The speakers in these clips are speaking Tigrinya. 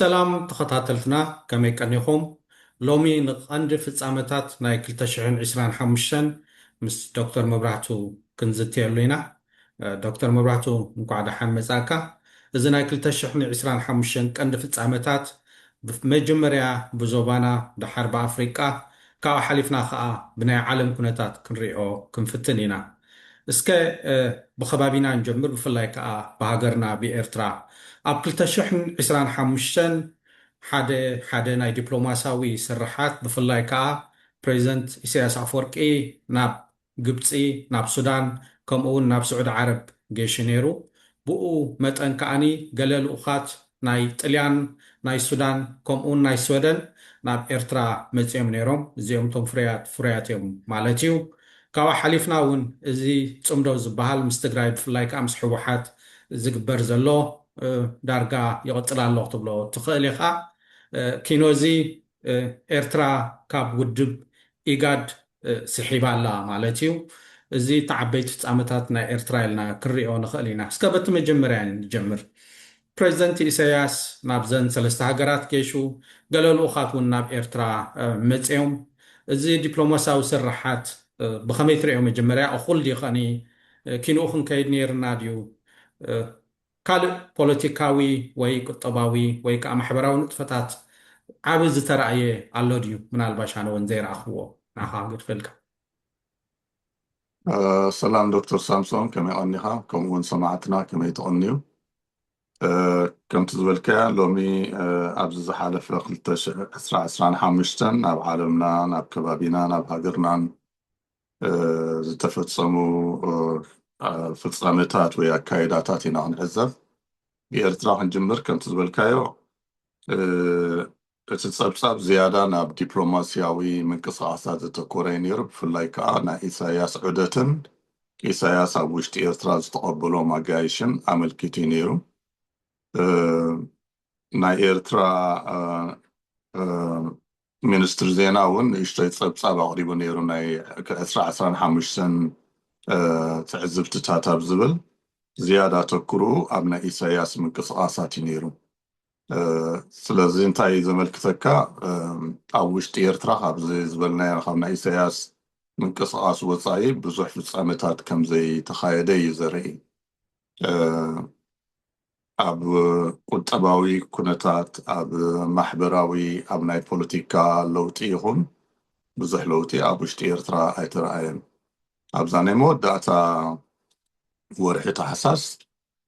ሰላም ተኸታተልትና፣ ከመይ ቀኒኹም? ሎሚ ንቐንዲ ፍጻመታት ናይ ክልተ ሽሕን ዕስራን ሓሙሽተን ምስ ዶክተር መብራህቱ ክንዝትየሉ ኢና። እ፣ ዶክተር መብራህቱ፣ እንኳዕ ደሓን መጻእካ። እዚ ናይ ክልተ ሽሕን ዕስራን ሓሙሽተን ቀንዲ ፍጻመታት፣ ብ-፣ መጀመርያ ብዞባና፣ ደሓር ብኣፍሪቃ፣ ካብኡ ሓሊፍና ከኣ ብናይ ዓለም ኩነታት ክንሪኦ ክንፍትን ኢና። እስከ፣ እ፣ ብኸባቢና ንጀምር፣ ብፍላይ ከኣ ብሃገርና ብኤርትራ። ኣብ ክልተ ሽሕን ዕስራን ሓሙሽተን ሓደ ሓደ ናይ ዲፕሎማሲያዊ ስርሓት፣ ብፍላይ ከኣ ፕሬዚደንት ኢሳያስ ኣፈወርቂ ናብ ግብጺ፣ ናብ ሱዳን፣ ከምኡ እውን ናብ ስዑዲ ዓረብ ገይሹ ነይሩ። ብኡ መጠን ከኣኒ ገለ ልኡኻት ናይ ጥልያን፣ ናይ ሱዳን፣ ከምኡ እውን ናይ ስወደን ናብ ኤርትራ መጺኦም ነይሮም። እዚኦም እቶም ፍርያት፣ ፍርያት እዮም ማለት እዩ። ካብኡ ሓሊፍና እውን እዚ ጽምዶ ዝበሃል ምስ ትግራይ፣ ብፍላይ ከኣ ምስ ህወሓት ዝግበር ዘሎ፣ እ፣ ዳርጋ ይቕጽል ኣሎ ክትብሎ ትኽእል ኢኻ። እ፣ ኪኖ እዚ፣ እ፣ ኤርትራ ካብ ውድብ ኢጋድ፣ እ፣ ስሒባ ኣላ ማለት እዩ። እዚ እቲ ዓበይቲ ፍጻመታት ናይ ኤርትራ ኢልና ክንሪኦ ንኽእል ኢና። እስከ በቲ መጀመርያ ንጀምር። ፕሬዚደንት ኢሳያስ ናብዘን ሰለስተ ሃገራት ገይሹ፣ ገለ ልኡኻት እውን ናብ ኤርትራ፣ እ፣ መጺኦም። እዚ ዲፕሎማሲያዊ ስርሓት፣ እ፣ ብኸመይ ትሪኦ? መጀመርያ እኹል ድዩ ኸኒ? እ፣ ኪንኡ ክንከይድ ነይርና ድዩ? እ፣ ካልእ ፖለቲካዊ ወይ ቁጠባዊ ወይ ከኣ ማሕበራዊ ንጥፈታት ዓቢ ዝተራእየ ኣሎ ድዩ? ምናልባሽ ኣነ እውን ዘይረኣኽዎ፣ ንዓኻ ክገድፈልካ። እ፣ ሰላም ዶክተር ሳምሶን፣ ከመይ ቀኒኻ? ከምኡ እውን ሰማዕትና ከመይ ተቐንዩ? እ፣ ከምቲ ዝበልካዮ፣ ሎሚ፣ እ፣ ኣብዚ ዝሓለፈ ክልተ ሽሕ ዕስራ ዕስራን ሓሙሽተን ናብ ዓለምና፣ ናብ ከባቢና፣ ናብ ሃገርናን፣ እ፣ ዝተፈጸሙ፣ እ፣ እ፣ ፍጻመታት ወይ ኣካይዳታት ኢና ክንዕዘብ። ብኤርትራ ክንጅምር፣ ከምቲ ዝበልካዮ፣ እ፣ እቲ ጸብጻብ ዝያዳ ናብ ዲፕሎማስያዊ ምንቅስቓሳት ዘተኮረ እዩ ነይሩ። ብፍላይ ከኣ ናይ ኢሳያስ ዑደትን ኢሳያስ ኣብ ውሽጢ ኤርትራ ዝተቐበሎም ኣጋይሽን ኣመልኪቱ እዩ ነይሩ። እ፣ ናይ ኤርትራ፣ እ፣ እ፣ ሚኒስትሪ ዜና እውን ንእሽቶይ ጸብጻብ ኣቕሪቡ ነይሩ፣ ናይ ዕስራ ዕስራን ሓሙሽተን፣ እ፣ ትዕዝብትታት ኣብ ዝብል። ዝያዳ ኣተኩርኡ ኣብ ናይ ኢሳያስ ምንቅስቓሳት እዩ ነይሩ። እ፣ ስለዚ እንታይ እዩ ዘመልክተካ? እ፣ ኣብ ውሽጢ ኤርትራ ካብዚ ዝበልናዮ፣ ካብ ናይ ኢሳያስ ምንቅስቓስ ወጻኢ ብዙሕ ፍጻመታት ከም ዘይተኻየደ እዩ ዘርኢ። እ፣ ኣብ ቁጠባዊ ኩነታት፣ ኣብ ማሕበራዊ፣ ኣብ ናይ ፖለቲካ ለውጢ ይኹን፣ ብዙሕ ለውጢ ኣብ ውሽጢ ኤርትራ ኣይተረኣየን። ኣብዛ ናይ መወዳእታ ወርሒ ታሕሳስ፣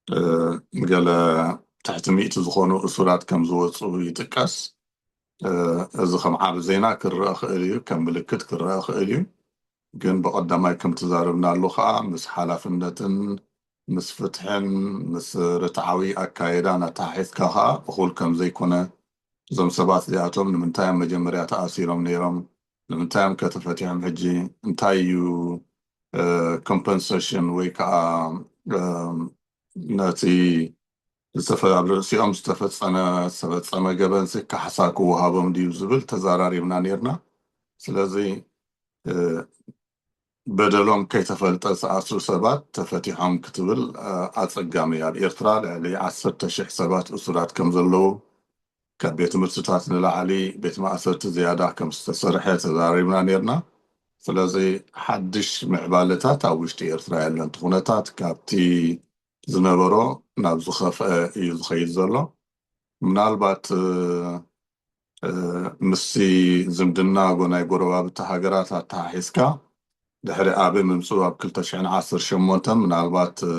እ፣ ገለ ትሕቲ ሚእቲ ዝኾኑ እሱራት ከም ዝወጹ ይጥቀስ። እ፣ እዚ ከም ዓቢ ዜና ክረኣ ክእል እዩ፣ ከም ምልክት ክረኣ ክእል እዩ። ግን ብቐዳማይ ከም ተዛረብናሉ ከኣ፣ ምስ ሓላፍነትን ምስ ፍትሕን ምስ ርትዓዊ ኣካየዳን ኣተሓሒዝካ ከኣ እኹል ከም ዘይኮነ፣ እዞም ሰባት እዚኣቶም ንምንታይ እዮም መጀመርያ ተኣሲሮም ነይሮም? ንምንታይ እዮም ከ ተፈቲሖም ሕጂ? እንታይ እዩ፣ እ፣ ኮምፐንሴሽን ወይ ከኣ፣ እ፣ ነቲ ዝተፈ-፣ ኣብ ርእሲኦም ዝተፈጸመ፣ ዝተፈጸመ ገበንሲ ካሕሳ ክወሃቦም ድዩ ዝብል ተዘራሪብና ነይርና። ስለዚ፣ እ፣ በደሎም ከይተፈልጠ ዝኣስሩ ሰባት ተፈቲሖም ክትብል፣ እ፣ ኣጸጋሚ እዩ። ኣብ ኤርትራ ልዕሊ ዓሰርተ ሽሕ ሰባት እሱራት ከም ዘለዉ፣ ካብ ቤት ትምህርትታት ንላዕሊ ቤት ማእሰርቲ ዝያዳ ከም ዝተሰርሐ ተዛሪብና ነይርና። ስለዚ ሓድሽ ምዕባለታት ኣብ ውሽጢ ኤርትራ የለን። እቲ ኩነታት ካብቲ ዝነበሮ ናብ ዝኸፍአ እዩ ዝኸይድ ዘሎ። ምናልባት፣ እ፣ እ፣ ምስቲ ዝምድና ጎ-፣ ናይ ጎረባብቲ ሃገራት ኣተሓሒዝካ፣ ድሕሪ ኣቢ ምምፅኡ ኣብ ክልተ ሽሕን ዓሰርተ ሸሞንተን ምናልባት፣ እ፣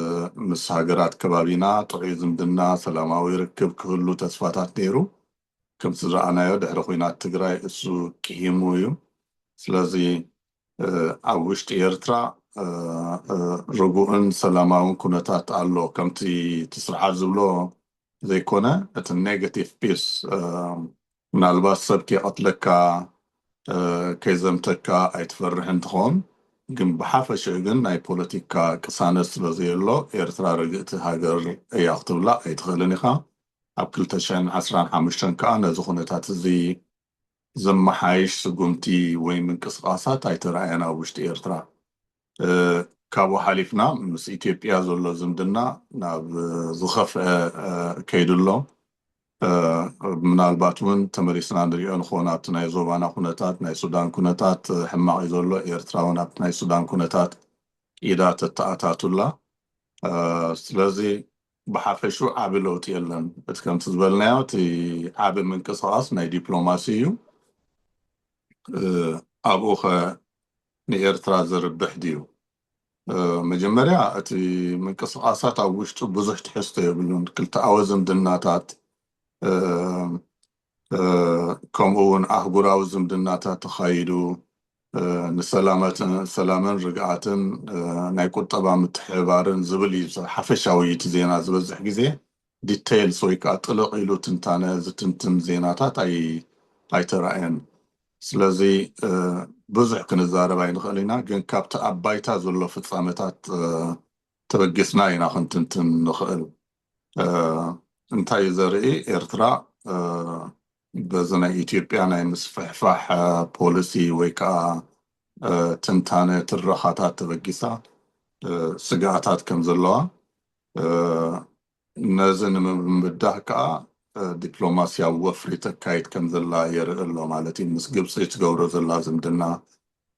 ምስ ሃገራት ከባቢና ጥዑይ ዝምድና፣ ሰላማዊ ርክብ ክህሉ ተስፋታት ነይሩ። ከምቲ ዝረኣናዮ ድሕሪ ኲናት ትግራይ እሱ ቂሂሙ እዩ። ስለዚ፣ እ፣ ኣብ ውሽጢ ኤርትራ፣ እ፣ እ፣ ርጉእን ሰላማውን ኩነታት ኣሎ። ከምቲ እቲ ስርዓት ዝብሎ ዘይኮነ፣ እቲ ኔጋቲቭ ፒስ፣ እ፣ ምናልባት ሰብ ከይቐትለካ፣ እ፣ ከይዘምተካ ኣይትፈርሕን ትኸውን። ግን ብሓፈሽኡ ግን ናይ ፖለቲካ ቅሳነት ስለ ዘየሎ፣ ኤርትራ ርግእቲ ሃገር እያ ክትብላ ኣይትኽእልን ኢኻ። ኣብ ክልተ ሽሕን ዓስራን ሓሙሽተን ከኣ ነዚ ኩነታት እዚ ዘመሓይሽ ስጉምቲ ወይ ምንቅስቓሳት ኣይተረኣየን ኣብ ውሽጢ ኤርትራ። እ፣ ካብኡ ሓሊፍና ምስ ኢትዮጵያ ዘሎ ዝምድና ናብ ዝኸፍአ፣ እ፣ ከይዱ ኣሎ። ምናልባት እውን ተመሊስና ንሪኦ ንኾን ኣብቲ ናይ ዞባና ኩነታት፣ ናይ ሱዳን ኩነታት ሕማቕ እዩ ዘሎ። ኤርትራ እውን ኣብቲ ናይ ሱዳን ኩነታት ኢዳ ተተኣታቱላ። ስለዚ ብሓፈሹ ዓቢ ለውጢ የለን። እቲ ከምቲ ዝበልናዮ እቲ ዓቢ ምንቅስቓስ ናይ ዲፕሎማሲ እዩ። ኣብኡ ኸ ንኤርትራ ዘርብሕ ድዩ? መጀመርያ እቲ ምንቅስቓሳት ኣብ ውሽጡ ብዙሕ ትሕዝቶ የብሉን። ክልተኣዊ ዝምድናታት ከምኡ እውን ኣህጉራዊ ዝምድናታት ተኻይዱ ንሰላምን ርግኣትን ናይ ቁጠባ ምትሕብባርን ዝብል እዩ። ሓፈሻዊ እቲ ዜና ዝበዝሕ ግዜ ዲቴይልስ ወይ ከዓ ጥልቕ ኢሉ ትንታነ ዝትንትን ዜናታት ኣይተራእየን። ስለዚ ብዙሕ ክንዛረብ ኣይንኽእል ኢና፣ ግን ካብቲ ኣብ ባይታ ዘሎ ፍፃመታት ተበጊስና ኢና ክንትንትን ንኽእል። እንታይ ዘርኢ ኤርትራ በዚ ናይ ኢትዮጵያ ናይ ምስፍሕፋሕ ፖሊሲ ወይ ከዓ ትንታነ ትረኻታት ተበጊሳ ስግኣታት ከም ዘለዋ፣ ነዚ ንምብዳህ ከዓ ዲፕሎማስያዊ ወፍሪ ተካይድ ከም ዘላ የርኢ ኣሎ ማለት እዩ። ምስ ግብፂ ትገብሮ ዘላ ዝምድና፣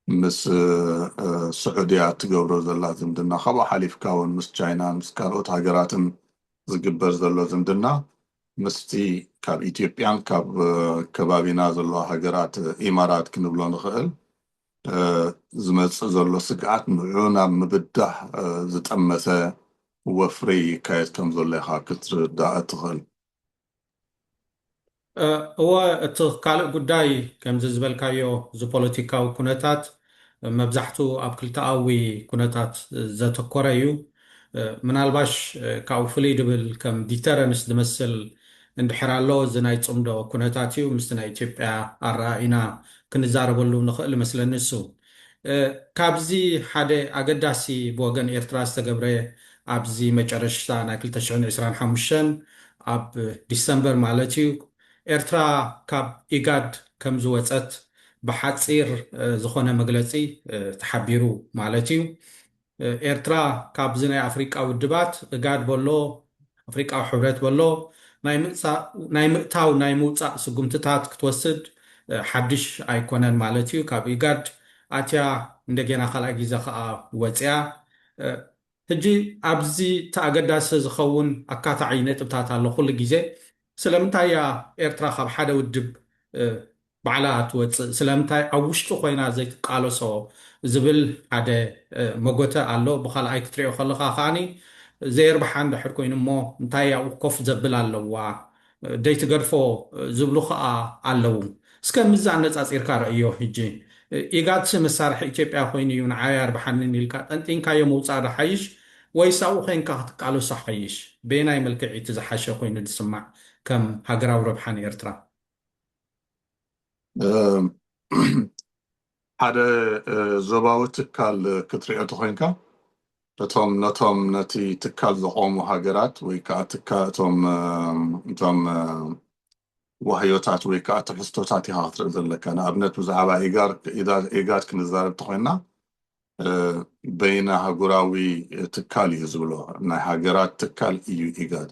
ምስ ስዑድያ ትገብሮ ዘላ ዝምድና፣ ካብኡ ሓሊፍካ እውን ምስ ቻይናን ምስ ካልኦት ሃገራትን ዝግበር ዘሎ ዝምድና ምስቲ ካብ ኢትዮጵያን ካብ ከባቢና ዘለዋ ሃገራት ኢማራት ክንብሎ ንኽእል ዝመፅእ ዘሎ ስግኣት ንዑ ናብ ምብዳህ ዝጠመተ ወፍሪ ይካየድ ከም ዘሎ ኢኻ ክትርዳእ እትኽእል። እወ፣ እቲ ካልእ ጉዳይ ከምዚ ዝበልካዮ እዚ ፖለቲካዊ ኩነታት መብዛሕትኡ ኣብ ክልተኣዊ ኩነታት ዘተኮረ እዩ። ምናልባሽ ካብኡ ፍልይ ድብል ከም ዲተረንስ ዝመስል እንድሕር ኣሎ፣ እዚ ናይ ፅምዶ ኩነታት እዩ። ምስቲ ናይ ኢትዮጵያ ኣረኣኢና ክንዛረበሉ ንኽእል መስለኒ። እሱ ካብዚ ሓደ ኣገዳሲ ብወገን ኤርትራ ዝተገብረ ኣብዚ መጨረሽታ ናይ ክልተ ሽሕን ዕስራን ሓሙሽተን ኣብ ዲሰምበር ማለት እዩ፣ ኤርትራ ካብ ኢጋድ ከም ዝወፀት ብሓፂር ዝኾነ መግለፂ ተሓቢሩ ማለት እዩ። ኤርትራ ካብዚ ናይ ኣፍሪቃ ውድባት እጋድ በሎ ኣፍሪቃዊ ሕብረት በሎ ናይ ምእታው ናይ ምውፃእ ስጉምትታት ክትወስድ ሓድሽ ኣይኮነን ማለት እዩ። ካብ ኢጋድ ኣትያ እንደገና ካልኣይ ግዜ ከዓ ወፅያ። ሕጂ ኣብዚ እቲ ኣገዳሲ ዝኸውን ኣካታዒ ነጥብታት ኣሎ። ኩሉ ግዜ ስለምንታይ እያ ኤርትራ ካብ ሓደ ውድብ ባዕላ ትወፅእ? ስለምንታይ ኣብ ውሽጡ ኮይና ዘይትቃለሶ ዝብል ሓደ መጎተ ኣሎ። ብካልኣይ ክትሪኦ ከለካ ከዓኒ ዘየርብሓ እንድሕር ኮይኑ እሞ እንታይ ኣብኡ ኮፍ ዘብል ኣለዋ ደይትገድፎ ዝብሉ ከዓ ኣለዉ። እስከ ምዚ ኣነፃፂርካ ረእዮ። ሕጂ ኢጋድሲ መሳርሒ ኢትዮጵያ ኮይኑ እዩ ንዓይ ኣርብሓንን ኢልካ ጠንጢንካዮ ምውፃእ ዶ ሓይሽ ወይስ ኣብኡ ኮይንካ ክትቃለሶ ሓይሽ? በየናይ መልክዕ እቲ ዝሓሸ ኮይኑ ዝስማዕ ከም ሃገራዊ ረብሓ ንኤርትራ? ሓደ ዞባዊ ትካል ክትሪኦ ተኮይንካ እቶም ነቶም ነቲ ትካል ዘቆሙ ሃገራት ወይ ከዓ ትካ እቶም እቶም ዋህዮታት ወይ ከዓ ትሕዝቶታት ኢኻ ክትርኢ ዘለካ። ንኣብነት ብዛዕባ ኢጋድ ክንዛረብ ተኮይንና በይነ ኣህጉራዊ ትካል እዩ ዝብሎ፣ ናይ ሃገራት ትካል እዩ ኢጋድ።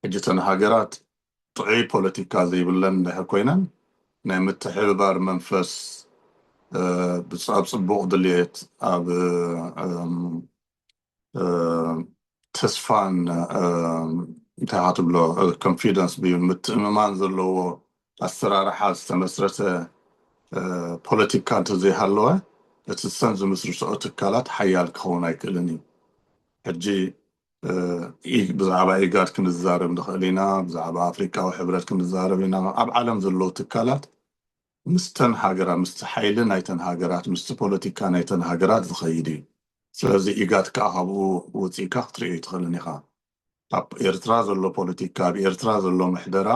ሕጂ እተን ሃገራት ጥዑይ ፖለቲካ ዘይብለን እንድሕር ኮይነን ናይ ምትሕብባር መንፈስ ኣብ ፅቡቕ ድልየት ኣብ ተስፋን እንታይ ትብሎ ኮንፊደንስ ብዩ ምትእምማን ዘለዎ ኣሰራርሓ ዝተመስረተ ፖለቲካ እንተዘይሃለወ እቲ ሰን ዝምስርትኦ ትካላት ሓያል ክኸውን ኣይክእልን እዩ። ሕጂ ብዛዕባ ኢጋድ ክንዛረብ ንኽእል ኢና፣ ብዛዕባ ኣፍሪቃዊ ሕብረት ክንዛረብ ኢና። ኣብ ዓለም ዘለዉ ትካላት ምስተን ሃገራት ምስቲ ሓይሊ ናይተን ሃገራት ምስቲ ፖለቲካ ናይተን ሃገራት ዝኸይድ እዩ። ስለዚ ኢጋድ ከዓ ካብኡ ወፂእካ ክትሪኦ ይትኽእልን ኢኻ። ኣብ ኤርትራ ዘሎ ፖለቲካ ኣብ ኤርትራ ዘሎ ምሕደራ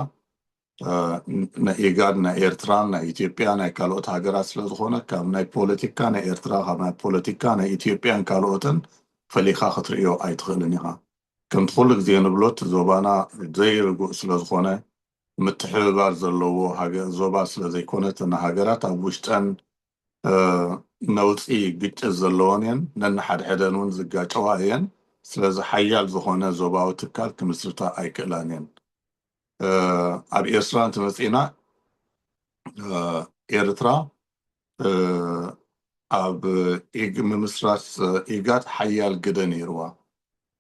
ናይ ኢጋድ ናይ ኤርትራን ናይ ኢትዮጵያ ናይ ካልኦት ሃገራት ስለዝኾነ ካብ ናይ ፖለቲካ ናይ ኤርትራ ካብ ናይ ፖለቲካ ናይ ኢትዮጵያን ካልኦትን ፈሊኻ ክትርእዮ ኣይትኽእልን ኢኻ። ከምቲ ኩሉ ግዜ ንብሎ እቲ ዞባና ዘይርጉእ ስለዝኾነ ምትሕብባር ዘለዎ ዞባ ስለዘይኮነ እተን ሃገራት ኣብ ውሽጠን ነውፂ ግጭት ዘለወን እየን። ነንሓድሕደን እውን ዝጋጨዋ እየን። ስለዚ ሓያል ዝኾነ ዞባዊ ትካል ክምስርታ ኣይክእላን እየን። ኣብ ኤርትራ እንትመፅእና ኤርትራ ኣብ ምምስራት ኢጋድ ሓያል ግደ ነይርዋ።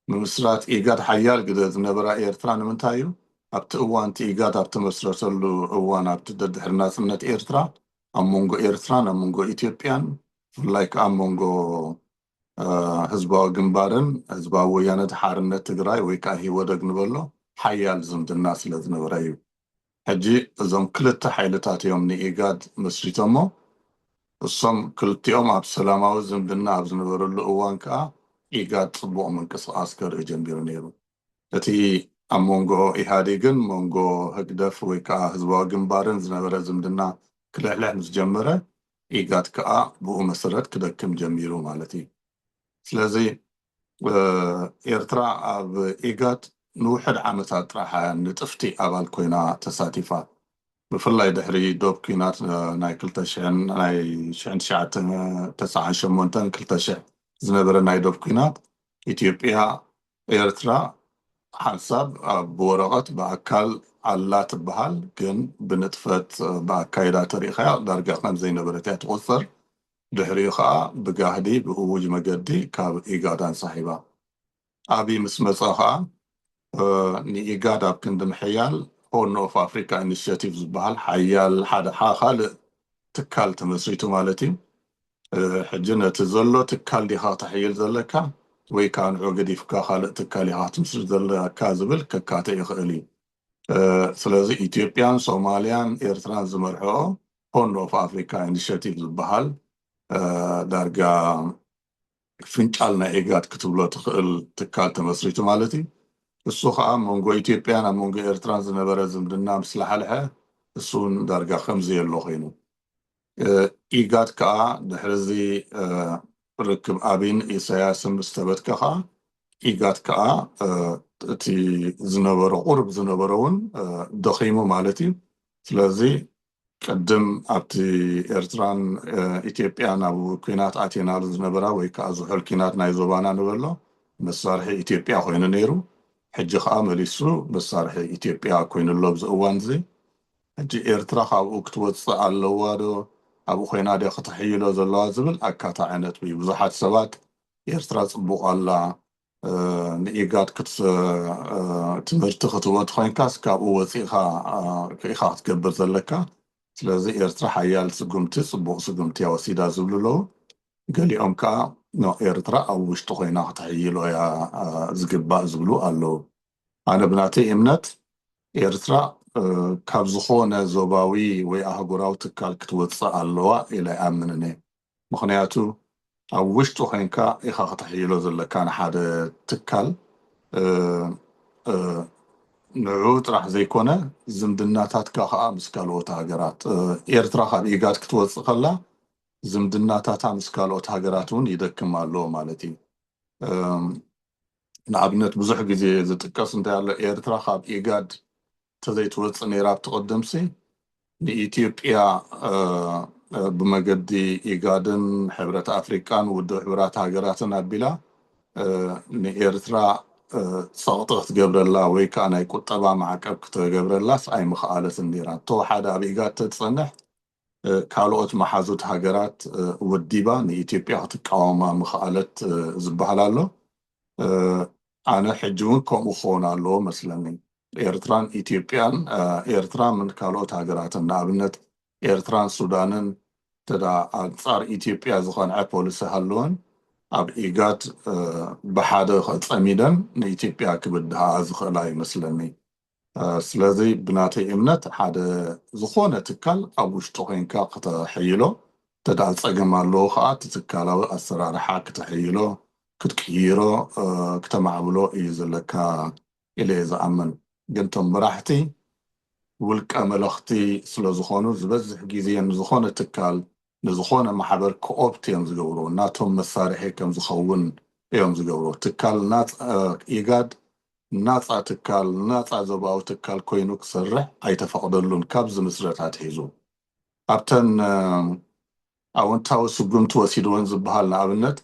ምምስራት ኢጋድ ሓያል ግደ ዝነበራ ኤርትራ ንምንታይ እዩ? ኣብቲ እዋን እቲ ኢጋድ ኣብ ተመስረተሉ እዋን ኣብቲ ደድሕሪ ናፅነት ኤርትራ ኣብ መንጎ ኤርትራን ኣብ መንጎ ኢትዮጵያን ብፍላይ ከዓ ኣብ መንጎ ህዝባዊ ግንባርን ህዝባዊ ወያነ ሓርነት ትግራይ ወይ ከዓ ህወደግ ንበሎ ሓያል ዝምድና ስለ ዝነበረ እዩ። ሕጂ እዞም ክልተ ሓይልታት እዮም ንኢጋድ መስሪቶሞ። እሶም ክልቲኦም ኣብ ሰላማዊ ዝምድና ኣብ ዝነበረሉ እዋን ከዓ ኢጋድ ፅቡቕ ምንቅስቃስ ከርኢ ጀሚሩ ነይሩ። እቲ ኣብ መንጎ ኢህኣዴግን መንጎ ህግደፍ ወይ ከዓ ህዝባዊ ግንባርን ዝነበረ ዝምድና ክልሕልሕ ምስ ጀመረ ኢጋድ ከዓ ብኡ መሰረት ክደክም ጀሚሩ ማለት እዩ። ስለዚ ኤርትራ ኣብ ኢጋድ ንውሕድ ዓመታት ጥራሕ ንጥፍቲ ኣባል ኮይና ተሳቲፋ። ብፍላይ ድሕሪ ዶብ ኲናት ናይ ክልተ ሽሕን ናይ ሽሕን ትሽዓተ ተስዓን ሸሞንተን ክልተ ሽሕ ዝነበረ ናይ ዶብ ኲናት ኢትዮጵያ ኤርትራ ሓንሳብ ኣብ ብወረቐት ብኣካል ኣላ ትበሃል፣ ግን ብንጥፈት ብኣካይዳ ተሪኢኻያ ዳርጋ ከም ዘይነበረት እያ ትቑጸር። ድሕሪኡ ከዓ ብጋህዲ ብእውጅ መገዲ ካብ ኢጋድ ኣንሳሒባ። ኣብይ ምስ መፀ ከዓ ንኢጋድ ኣብ ክንዲ ምሕያል ሆርን ኦፍ ኣፍሪካ ኢኒሽቲቭ ዝበሃል ሓያል ሓደ ካልእ ትካል ተመስሪቱ ማለት እዩ። ሕጂ ነቲ ዘሎ ትካል ዲኻ ክተሕይል ዘለካ ወይ ከዓ ንዑ ገዲፍካ ካልእ ትካል ኢኻ ክትምስርት ዘለካ ዝብል ከካትዕ ይኽእል እዩ። ስለዚ ኢትዮጵያን ሶማልያን ኤርትራን ዝመርሕኦ ሆርን ኦፍ ኣፍሪካ ኢኒሽቲቭ ዝበሃል ዳርጋ ፍንጫል ናይ ኢጋድ ክትብሎ ትኽእል ትካል ተመስሪቱ ማለት እዩ። እሱ ከዓ መንጎ ኢትዮጵያን ኣብ መንጎ ኤርትራን ዝነበረ ዝምድና ምስ ላሓልሐ እሱ እውን ዳርጋ ከምዘየሎ ኮይኑ ኢጋድ ከዓ ድሕሪ እዚ ርክብ ኣብይን ኢሳያስን ምስ ተበትከ ከዓ ኢጋድ ከዓ እቲ ዝነበሮ ቁርብ ዝነበሮ እውን ደኺሙ ማለት እዩ። ስለዚ ቅድም ኣብቲ ኤርትራን ኢትዮጵያን ኣብ ኲናት ኣትየናሉ ዝነበራ ወይ ከዓ ዝሑል ኲናት ናይ ዞባና ንበሎ መሳርሒ ኢትዮጵያ ኮይኑ ነይሩ። ሕጂ ከዓ መሊሱ መሳርሒ ኢትዮጵያ ኮይኑ ኣሎ ኣብዚ እዋን እዚ። ሕጂ ኤርትራ ካብኡ ክትወፅእ ኣለዋ ዶ ኣብኡ ኮይና ዶ ክትሕይሎ ዘለዋ ዝብል ኣካታዒ ነጥቢ እዩ። ብዙሓት ሰባት ኤርትራ ፅቡቕ ኣላ ንኢጋድ ክትስ ትምህርቲ ክትህቦ ተኮይንካስ ካብኡ ወፂእካ ኢካ ክትገብር ዘለካ። ስለዚ ኤርትራ ሓያል ስጉምቲ ፅቡቕ ስጉምቲ እያ ወሲዳ ዝብሉ ኣለዉ። ገሊኦም ከዓ ኤርትራ ኣብ ውሽጢ ኮይና ክትሕይሎ እያ ዝግባእ ዝብሉ ኣለዉ። ኣነ ብናተይ እምነት ኤርትራ ካብ ዝኾነ ዞባዊ ወይ ኣህጉራዊ ትካል ክትወፅእ ኣለዋ ኢለ ኣይኣምንን እየ። ምክንያቱ ኣብ ውሽጡ ኮይንካ ኢካ ክትሕይሎ ዘለካ ንሓደ ትካል ንዑ ጥራሕ ዘይኮነ ዝምድናታትካ ከዓ ምስ ካልኦት ሃገራት ኤርትራ ካብ ኢጋድ ክትወፅእ ከላ ዝምድናታታ ምስ ካልኦት ሃገራት እውን ይደክም ኣሎ ማለት እዩ። ንኣብነት ብዙሕ ግዜ ዝጥቀስ እንታይ ኣሎ ኤርትራ ካብ ኢጋድ ተዘይትወፅእ ነይራ ኣብቲ ቅድምሲ ንኢትዮጵያ ብመገዲ ኢጋድን ሕብረት ኣፍሪቃን ውድብ ሕቡራት ሃገራትን ኣቢላ ንኤርትራ ፀቕጢ ክትገብረላ ወይ ከዓ ናይ ቁጠባ ማዕቀብ ክትገብረላስ ኣይምኽኣለትን ነይራ። ተወሓደ ኣብ ኢጋድ ተትፀንሕ ካልኦት መሓዙት ሃገራት ወዲባ ንኢትዮጵያ ክትቃወማ ምኽኣለት ዝበሃል ኣሎ። ኣነ ሕጂ እውን ከምኡ ክኸውን ኣለዎ መስለኒ። ኤርትራን ኢትዮጵያን ኤርትራ ምን ካልኦት ሃገራትን ንኣብነት ኤርትራን ሱዳንን ተዳ ኣንጻር ኢትዮጵያ ዝኸንዐ ፖሊሲ ሃለወን ኣብ ኢጋድ ብሓደ ጸሚደን ንኢትዮጵያ ክብድሃ ዝኽእላ ይመስለኒ። ስለዚ ብናተይ እምነት ሓደ ዝኾነ ትካል ኣብ ውሽጡ ኮይንካ ክተሕይሎ ተዳ ጸገም ኣለዎ ከዓ እቲ ትካላዊ ኣሰራርሓ ክተሕይሎ ክትቅይሮ ክተማዕብሎ እዩ ዘለካ ኢለ እየ ዝኣምን። ግን እቶም መራሕቲ ውልቀ መለኽቲ ስለ ዝኾኑ ዝበዝሕ ግዜ ንዝኾነ ትካል ንዝኾነ ማሕበር ኮኦፕት እዮም ዝገብርዎ፣ ናቶም መሳርሒ ከም ዝኸውን እዮም ዝገብርዎ። ትካል ናፃ ኢጋድ ናፃ ትካል ናፃ ዞባዊ ትካል ኮይኑ ክሰርሕ ኣይተፈቕደሉን ካብ ዝምስረት ኣትሒዙ። ኣብተን ኣወንታዊ ስጉምቲ ወሲድወን ዝበሃል ንኣብነት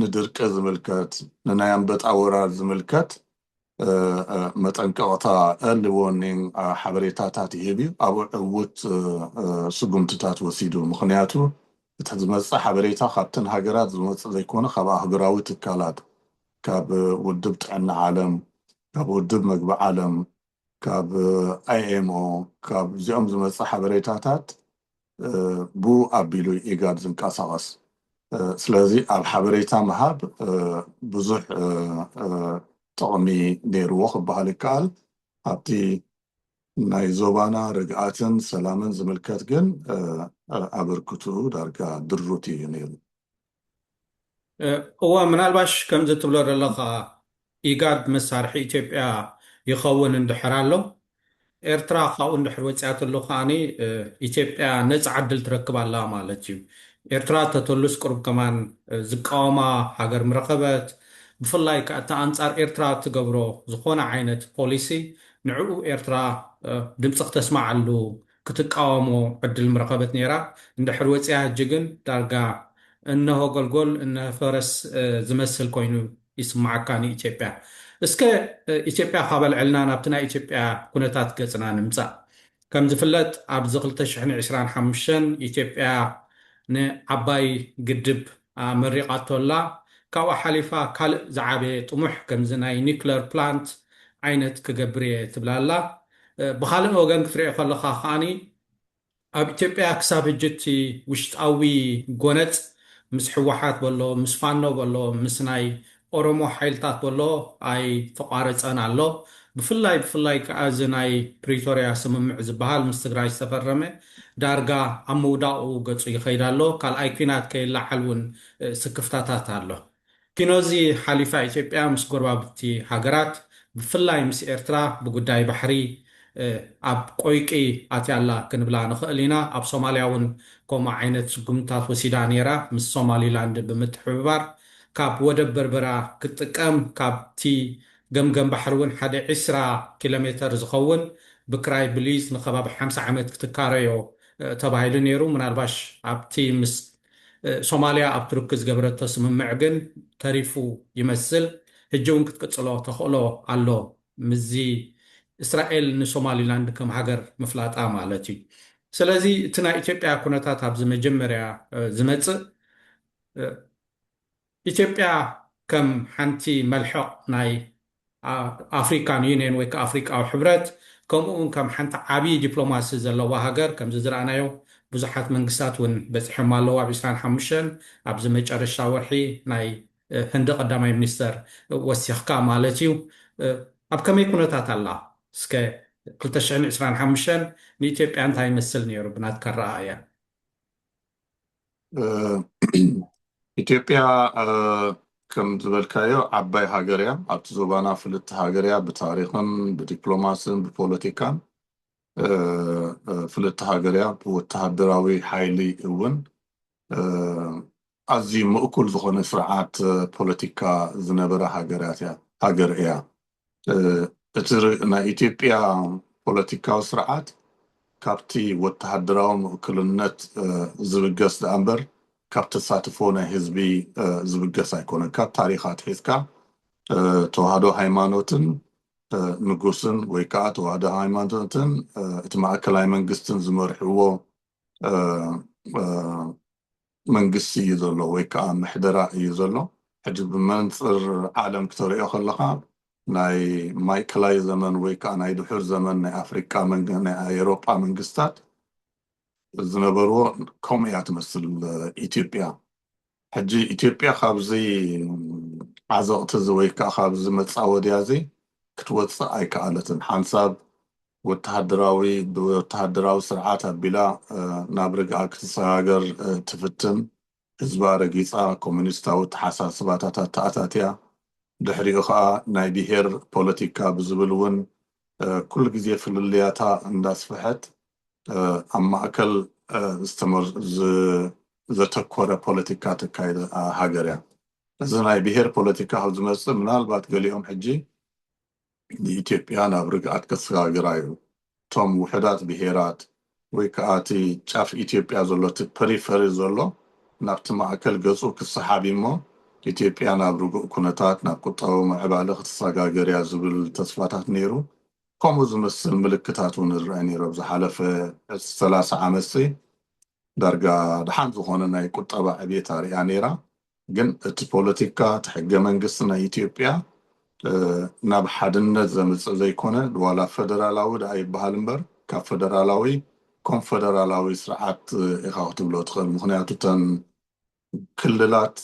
ንድርቂ ዝምልከት ንናይ ኣንበጣ ወራር ዝምልከት መጠንቀቕታ፣ early warning ሓበሬታታት ይህብ እዩ። ኣብኡ ዕውት ስጉምትታት ወሲዱ። ምኽንያቱ እቲ ዝመፅእ ሓበሬታ ካብተን ሃገራት ዝመፅእ ዘይኮነ፣ ካብ ኣህጉራዊ ትካላት፣ ካብ ውድብ ጥዕና ዓለም፣ ካብ ውድብ መግቢ ዓለም፣ ካብ ኣይ ኤም ኦ፣ ካብ እዚኦም ዝመፅእ ሓበሬታታት ብኡ ኣቢሉ ኢጋድ ዝንቀሳቐስ። ስለዚ ኣብ ሓበሬታ ምሃብ ብዙሕ ጥቕሚ ነይርዎ ክበሃል ይከኣል። ኣብቲ ናይ ዞባና ርግኣትን ሰላምን ዝምልከት ግን ኣበርክትኡ ዳርጋ ድሩት እዩ ነይሩ። እወ፣ ምናልባሽ ከምዚ ትብሎ ዘለኻ ኢጋድ መሳርሒ ኢትዮጵያ ይኸውን እንድሕር ኣሎ፣ ኤርትራ ካብኡ እንድሕር ወፂኣትሉ ከዓኒ ኢትዮጵያ ነፃ ዕድል ትረክብ ኣላ ማለት እዩ። ኤርትራ ተተሉስ ቅሩብ ከማን ዝቃወማ ሃገር ምረኸበት። ብፍላይ ከዓ እቲ ኣንፃር ኤርትራ ትገብሮ ዝኾነ ዓይነት ፖሊሲ ንዕኡ ኤርትራ ድምፂ ክተስማዓሉ ክትቃወሞ ዕድል ምረኸበት ነይራ። እንድሕር ወፂኣ ሕጂ ግን ዳርጋ እነሆ ጎልጎል እነሆ ፈረስ ዝመስል ኮይኑ ይስማዓካ ንኢትዮጵያ። እስከ ኢትዮጵያ ካብ ኣልዕልና ናብቲ ናይ ኢትዮጵያ ኩነታት ገፅና ንምፃእ። ከም ዝፍለጥ ኣብዚ ክልተ ሽሕን ዕስራን ሓሙሽተን ኢትዮጵያ ንዓባይ ግድብ ኣመሪቓቶ ኣላ። ካብኡ ሓሊፋ ካልእ ዝዓበየ ጥሙሕ ከምዚ ናይ ኒክለር ፕላንት ዓይነት ክገብር እየ ትብላ ኣላ። ብኻልእ ወገን ክትሪኦ ከለኻ ከዓኒ ኣብ ኢትዮጵያ ክሳብ ሕጂ እቲ ውሽጣዊ ጎነጽ ምስ ህወሓት በሎ፣ ምስ ፋኖ በሎ፣ ምስ ናይ ኦሮሞ ሓይልታት በሎ ኣይተቋረጸን ኣሎ። ብፍላይ ብፍላይ ከዓ እዚ ናይ ፕሪቶርያ ስምምዕ ዝበሃል ምስ ትግራይ ዝተፈረመ ዳርጋ ኣብ ምውዳቑ ገጹ ይኸይድ ኣሎ። ካልኣይ ኲናት ከይለዓል እውን ስክፍታታት ኣሎ። ኪኖዚ ሓሊፋ ኢትዮጵያ ምስ ጎረባብቲ ሃገራት ብፍላይ ምስ ኤርትራ ብጉዳይ ባሕሪ ኣብ ቆይቂ ኣትያ ኣላ ክንብላ ንኽእል ኢና። ኣብ ሶማልያ እውን ከምኡ ዓይነት ስጉምታት ወሲዳ ነይራ ምስ ሶማሊላንድ ብምትሕብባር። ካብ ወደብ በርበራ ክትጥቀም ካብቲ ገምገም ባሕሪ እውን ሓደ ዕስራ ኪሎ ሜተር ዝኸውን ብክራይ ብሊዝ ንከባቢ ሓምሳ ዓመት ክትካረዮ ተባሂሉ ነይሩ። ምናልባሽ ኣብቲ ምስ ሶማልያ ኣብ ቱርኪ ዝገበረቶ ስምምዕ ግን ተሪፉ ይመስል። ሕጂ እውን ክትቅጽሎ ተኽእሎ ኣሎ፣ ምስዚ እስራኤል ንሶማሊላንድ ከም ሃገር ምፍላጣ ማለት እዩ። ስለዚ እቲ ናይ ኢትዮጵያ ኩነታት ኣብዚ መጀመርያ ዝመጽእ ኢትዮጵያ ከም ሓንቲ መልሕቕ ናይ ኣፍሪካን ዩኒየን ወይ ከዓ ኣፍሪካዊ ሕብረት ከምኡ እውን ከም ሓንቲ ዓብዪ ዲፕሎማሲ ዘለዋ ሃገር ከምዚ ዝረኣናዮ ብዙሓት መንግስታት እውን በፂሖም ኣለዉ። ኣብ ዕስራን ሓሙሽተን ኣብዚ መጨረሻ ወርሒ ናይ ህንዲ ቀዳማይ ሚኒስተር ወሲኽካ ማለት እዩ። ኣብ ከመይ ኩነታት ኣላ? እስከ ክልተ ሽሕን ዕስራን ሓሙሽተን ንኢትዮጵያ እንታይ ይመስል ነይሩ ብናትካ ኣረኣእያ? ኢትዮጵያ ከም ዝበልካዮ ዓባይ ሃገር እያ። ኣብቲ ዞባና ፍልጥቲ ሃገር እያ። ብታሪኽን ብዲፕሎማስን ብፖለቲካን ፍልጥቲ ሃገር እያ። ብወተሃደራዊ ሓይሊ እውን ኣዝዩ ምእኩል ዝኾነ ስርዓት ፖለቲካ ዝነበረ ሃገር እያ። እቲ ናይ ኢትዮጵያ ፖለቲካዊ ስርዓት ካብቲ ወተሃደራዊ ምእኩልነት ዝብገስ ደኣ እምበር ካብ ተሳትፎ ናይ ህዝቢ ዝብገስ ኣይኮነን። ካብ ታሪኽ ኣትሒዝካ ተዋህዶ ሃይማኖትን ንጉስን ወይ ከዓ ተዋህዶ ሃይማኖትን እቲ ማእከላይ መንግስትን ዝመርሕዎ መንግስቲ እዩ ዘሎ ወይ ከዓ ምሕደራ እዩ ዘሎ። ሕጂ ብመንፅር ዓለም ክተሪኦ ከለኻ ናይ ማእከላይ ዘመን ወይ ከዓ ናይ ድሑር ዘመን ናይ ኣፍሪቃ ናይ ኣውሮጳ መንግስታት ዝነበርዎ ከምኡ እያ ትመስል ኢትዮጵያ። ሕጂ ኢትዮጵያ ካብዚ ዓዘቕቲ እዚ ወይ ከዓ ካብዚ መፃወድያ እዚ ክትወፅእ ኣይከኣለትን። ሓንሳብ ወተሃደራዊ ብወተሃደራዊ ስርዓት ኣቢላ ናብ ርግኣ ክትሰጋገር ትፍትን፣ ህዝባ ረጊፃ ኮሙኒስታዊ ተሓሳስባታት ኣተኣታትያ፣ ድሕሪኡ ከዓ ናይ ብሄር ፖለቲካ ብዝብል እውን ኩሉ ግዜ ፍልልያታ እንዳስፍሐት ኣብ ማእከል ዝተመር- ዝ- ዘተኮረ ፖለቲካ ተካይድ ሃገር እያ። እዚ ናይ ብሄር ፖለቲካ ካብ ዝመፅእ ምናልባት ገሊኦም ሕጂ ንኢትዮጵያ ናብ ርግኣት ከሰጋግራ እዩ። እቶም ውሑዳት ብሄራት ወይ ከዓ እቲ ጫፍ ኢትዮጵያ ዘሎ እቲ ፐሪፈሪ ዘሎ ናብቲ ማእከል ገፁ ክሰሓብ እሞ ኢትዮጵያ ናብ ርጉእ ኩነታት፣ ናብ ቁጠባዊ ምዕባለ ክትሰጋገር እያ ዝብል ተስፋታት ነይሩ። ከምኡ ዝመስል ምልክታት እውን ይረአ ነይሩ። ኣብ ዝሓለፈ ሰላሳ ዓመት ሲ ዳርጋ ደሓን ዝኾነ ናይ ቁጠባ ዕቤት ኣርእያ ነይራ። ግን እቲ ፖለቲካ፣ እቲ ሕገ መንግስቲ ናይ ኢትዮጵያ ናብ ሓድነት ዘምፅእ ዘይኮነ፣ ዋላ ፈደራላዊ ደኣ ይበሃል እምበር፣ ካብ ፈደራላዊ ኮንፈደራላዊ ስርዓት ኢኻ ክትብሎ ትኽእል። ምክንያቱ እተን ክልላት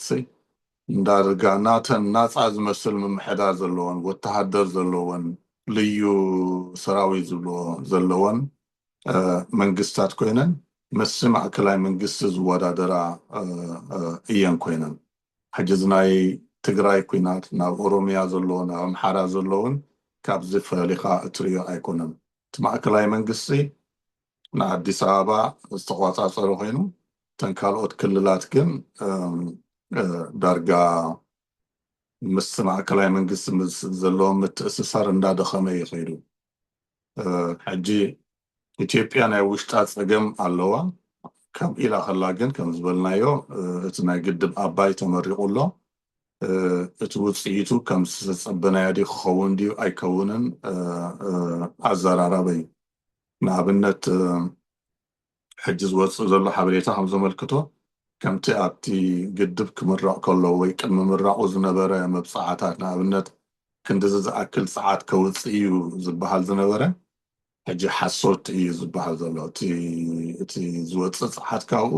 እንዳርጋ ናተን ናፃ ዝመስል ምምሕዳር ዘለወን፣ ወተሃደር ዘለወን፣ ልዩ ሰራዊት ዝብልዎ ዘለወን መንግስታት ኮይነን፣ ምስ ማእከላይ መንግስቲ ዝወዳደራ እየን ኮይነን። ሕጂ እዚ ናይ ትግራይ ኩናት፣ ናብ ኦሮሚያ ዘሎ፣ ናብ ኣምሓራ ዘለውን ካብዚ ፈሊኻ እትርእዮ ኣይኮነን። እቲ ማእከላይ መንግስቲ ንኣዲስ ኣበባ ዝተቋጻጸረ ኮይኑ፣ እተን ካልኦት ክልላት ግን ዳርጋ ምስ ማእከላይ መንግስቲ ምስ ዘለዎም ምትእስሳር እንዳደኸመ እዩ ከይዱ። ሕጂ ኢትዮጵያ ናይ ውሽጣ ጸገም ኣለዋ። ካብ ኢላ ከላ ግን፣ ከም ዝበልናዮ፣ እቲ ናይ ግድብ ኣባይ ተመሪቑ ኣሎ። እቲ ውጽኢቱ ከም ዝተጸበናዮ ድዩ ክኸውን ድዩ ኣይከውንን ኣዘራራቢ እዩ። ንኣብነት፣ ሕጂ ዝወጽእ ዘሎ ሓበሬታ ከም ዘመልክቶ፣ ከምቲ ኣብቲ ግድብ ክምረቕ ከሎ ወይ ቅድሚ ምራቑ ዝነበረ መብጽዓታት፣ ንኣብነት ክንድዚ ዝኣክል ጸዓት ከውጽእ እዩ ዝበሃል ዝነበረ፣ ሕጂ ሓሶት እዩ ዝበሃል ዘሎ። እቲ እቲ ዝወጽእ ጸዓት ካብኡ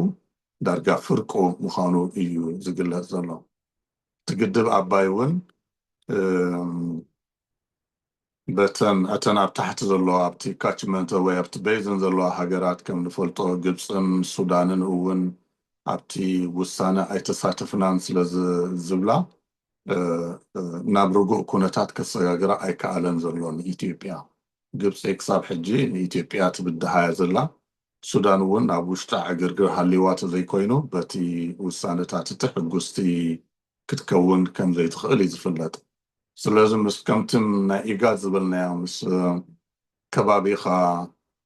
ዳርጋ ፍርቁ ምዃኑ እዩ ዝግለጽ ዘሎ። እቲ ግድብ ኣባይ እውን በተን እተን ኣብ ታሕቲ ዘለዋ፣ ኣብቲ ካችመንት ወይ ኣብቲ ቤዝን ዘለዋ ሃገራት፣ ከም ንፈልጦ ግብፅን ሱዳንን እውን ኣብቲ ውሳነ ኣይተሳተፍናን ስለ ዝብላ ናብ ርጉእ ኩነታት ከሰጋግራ ኣይከኣለን ዘሎ ንኢትዮጵያ። ግብፂ ክሳብ ሕጂ ንኢትዮጵያ ትብድሃያ ዘላ። ሱዳን እውን ኣብ ውሽጣ ዕግርግር ሃልይዋ ተዘይኮይኑ፣ በቲ ውሳነታት እቲ ሕጉስቲ ክትከውን ከም ዘይትኽእል እዩ ዝፍለጥ። ስለዚ ምስ ከምቲ ናይ ኢጋድ ዝበልናዮ፣ ምስ ከባቢኻ፣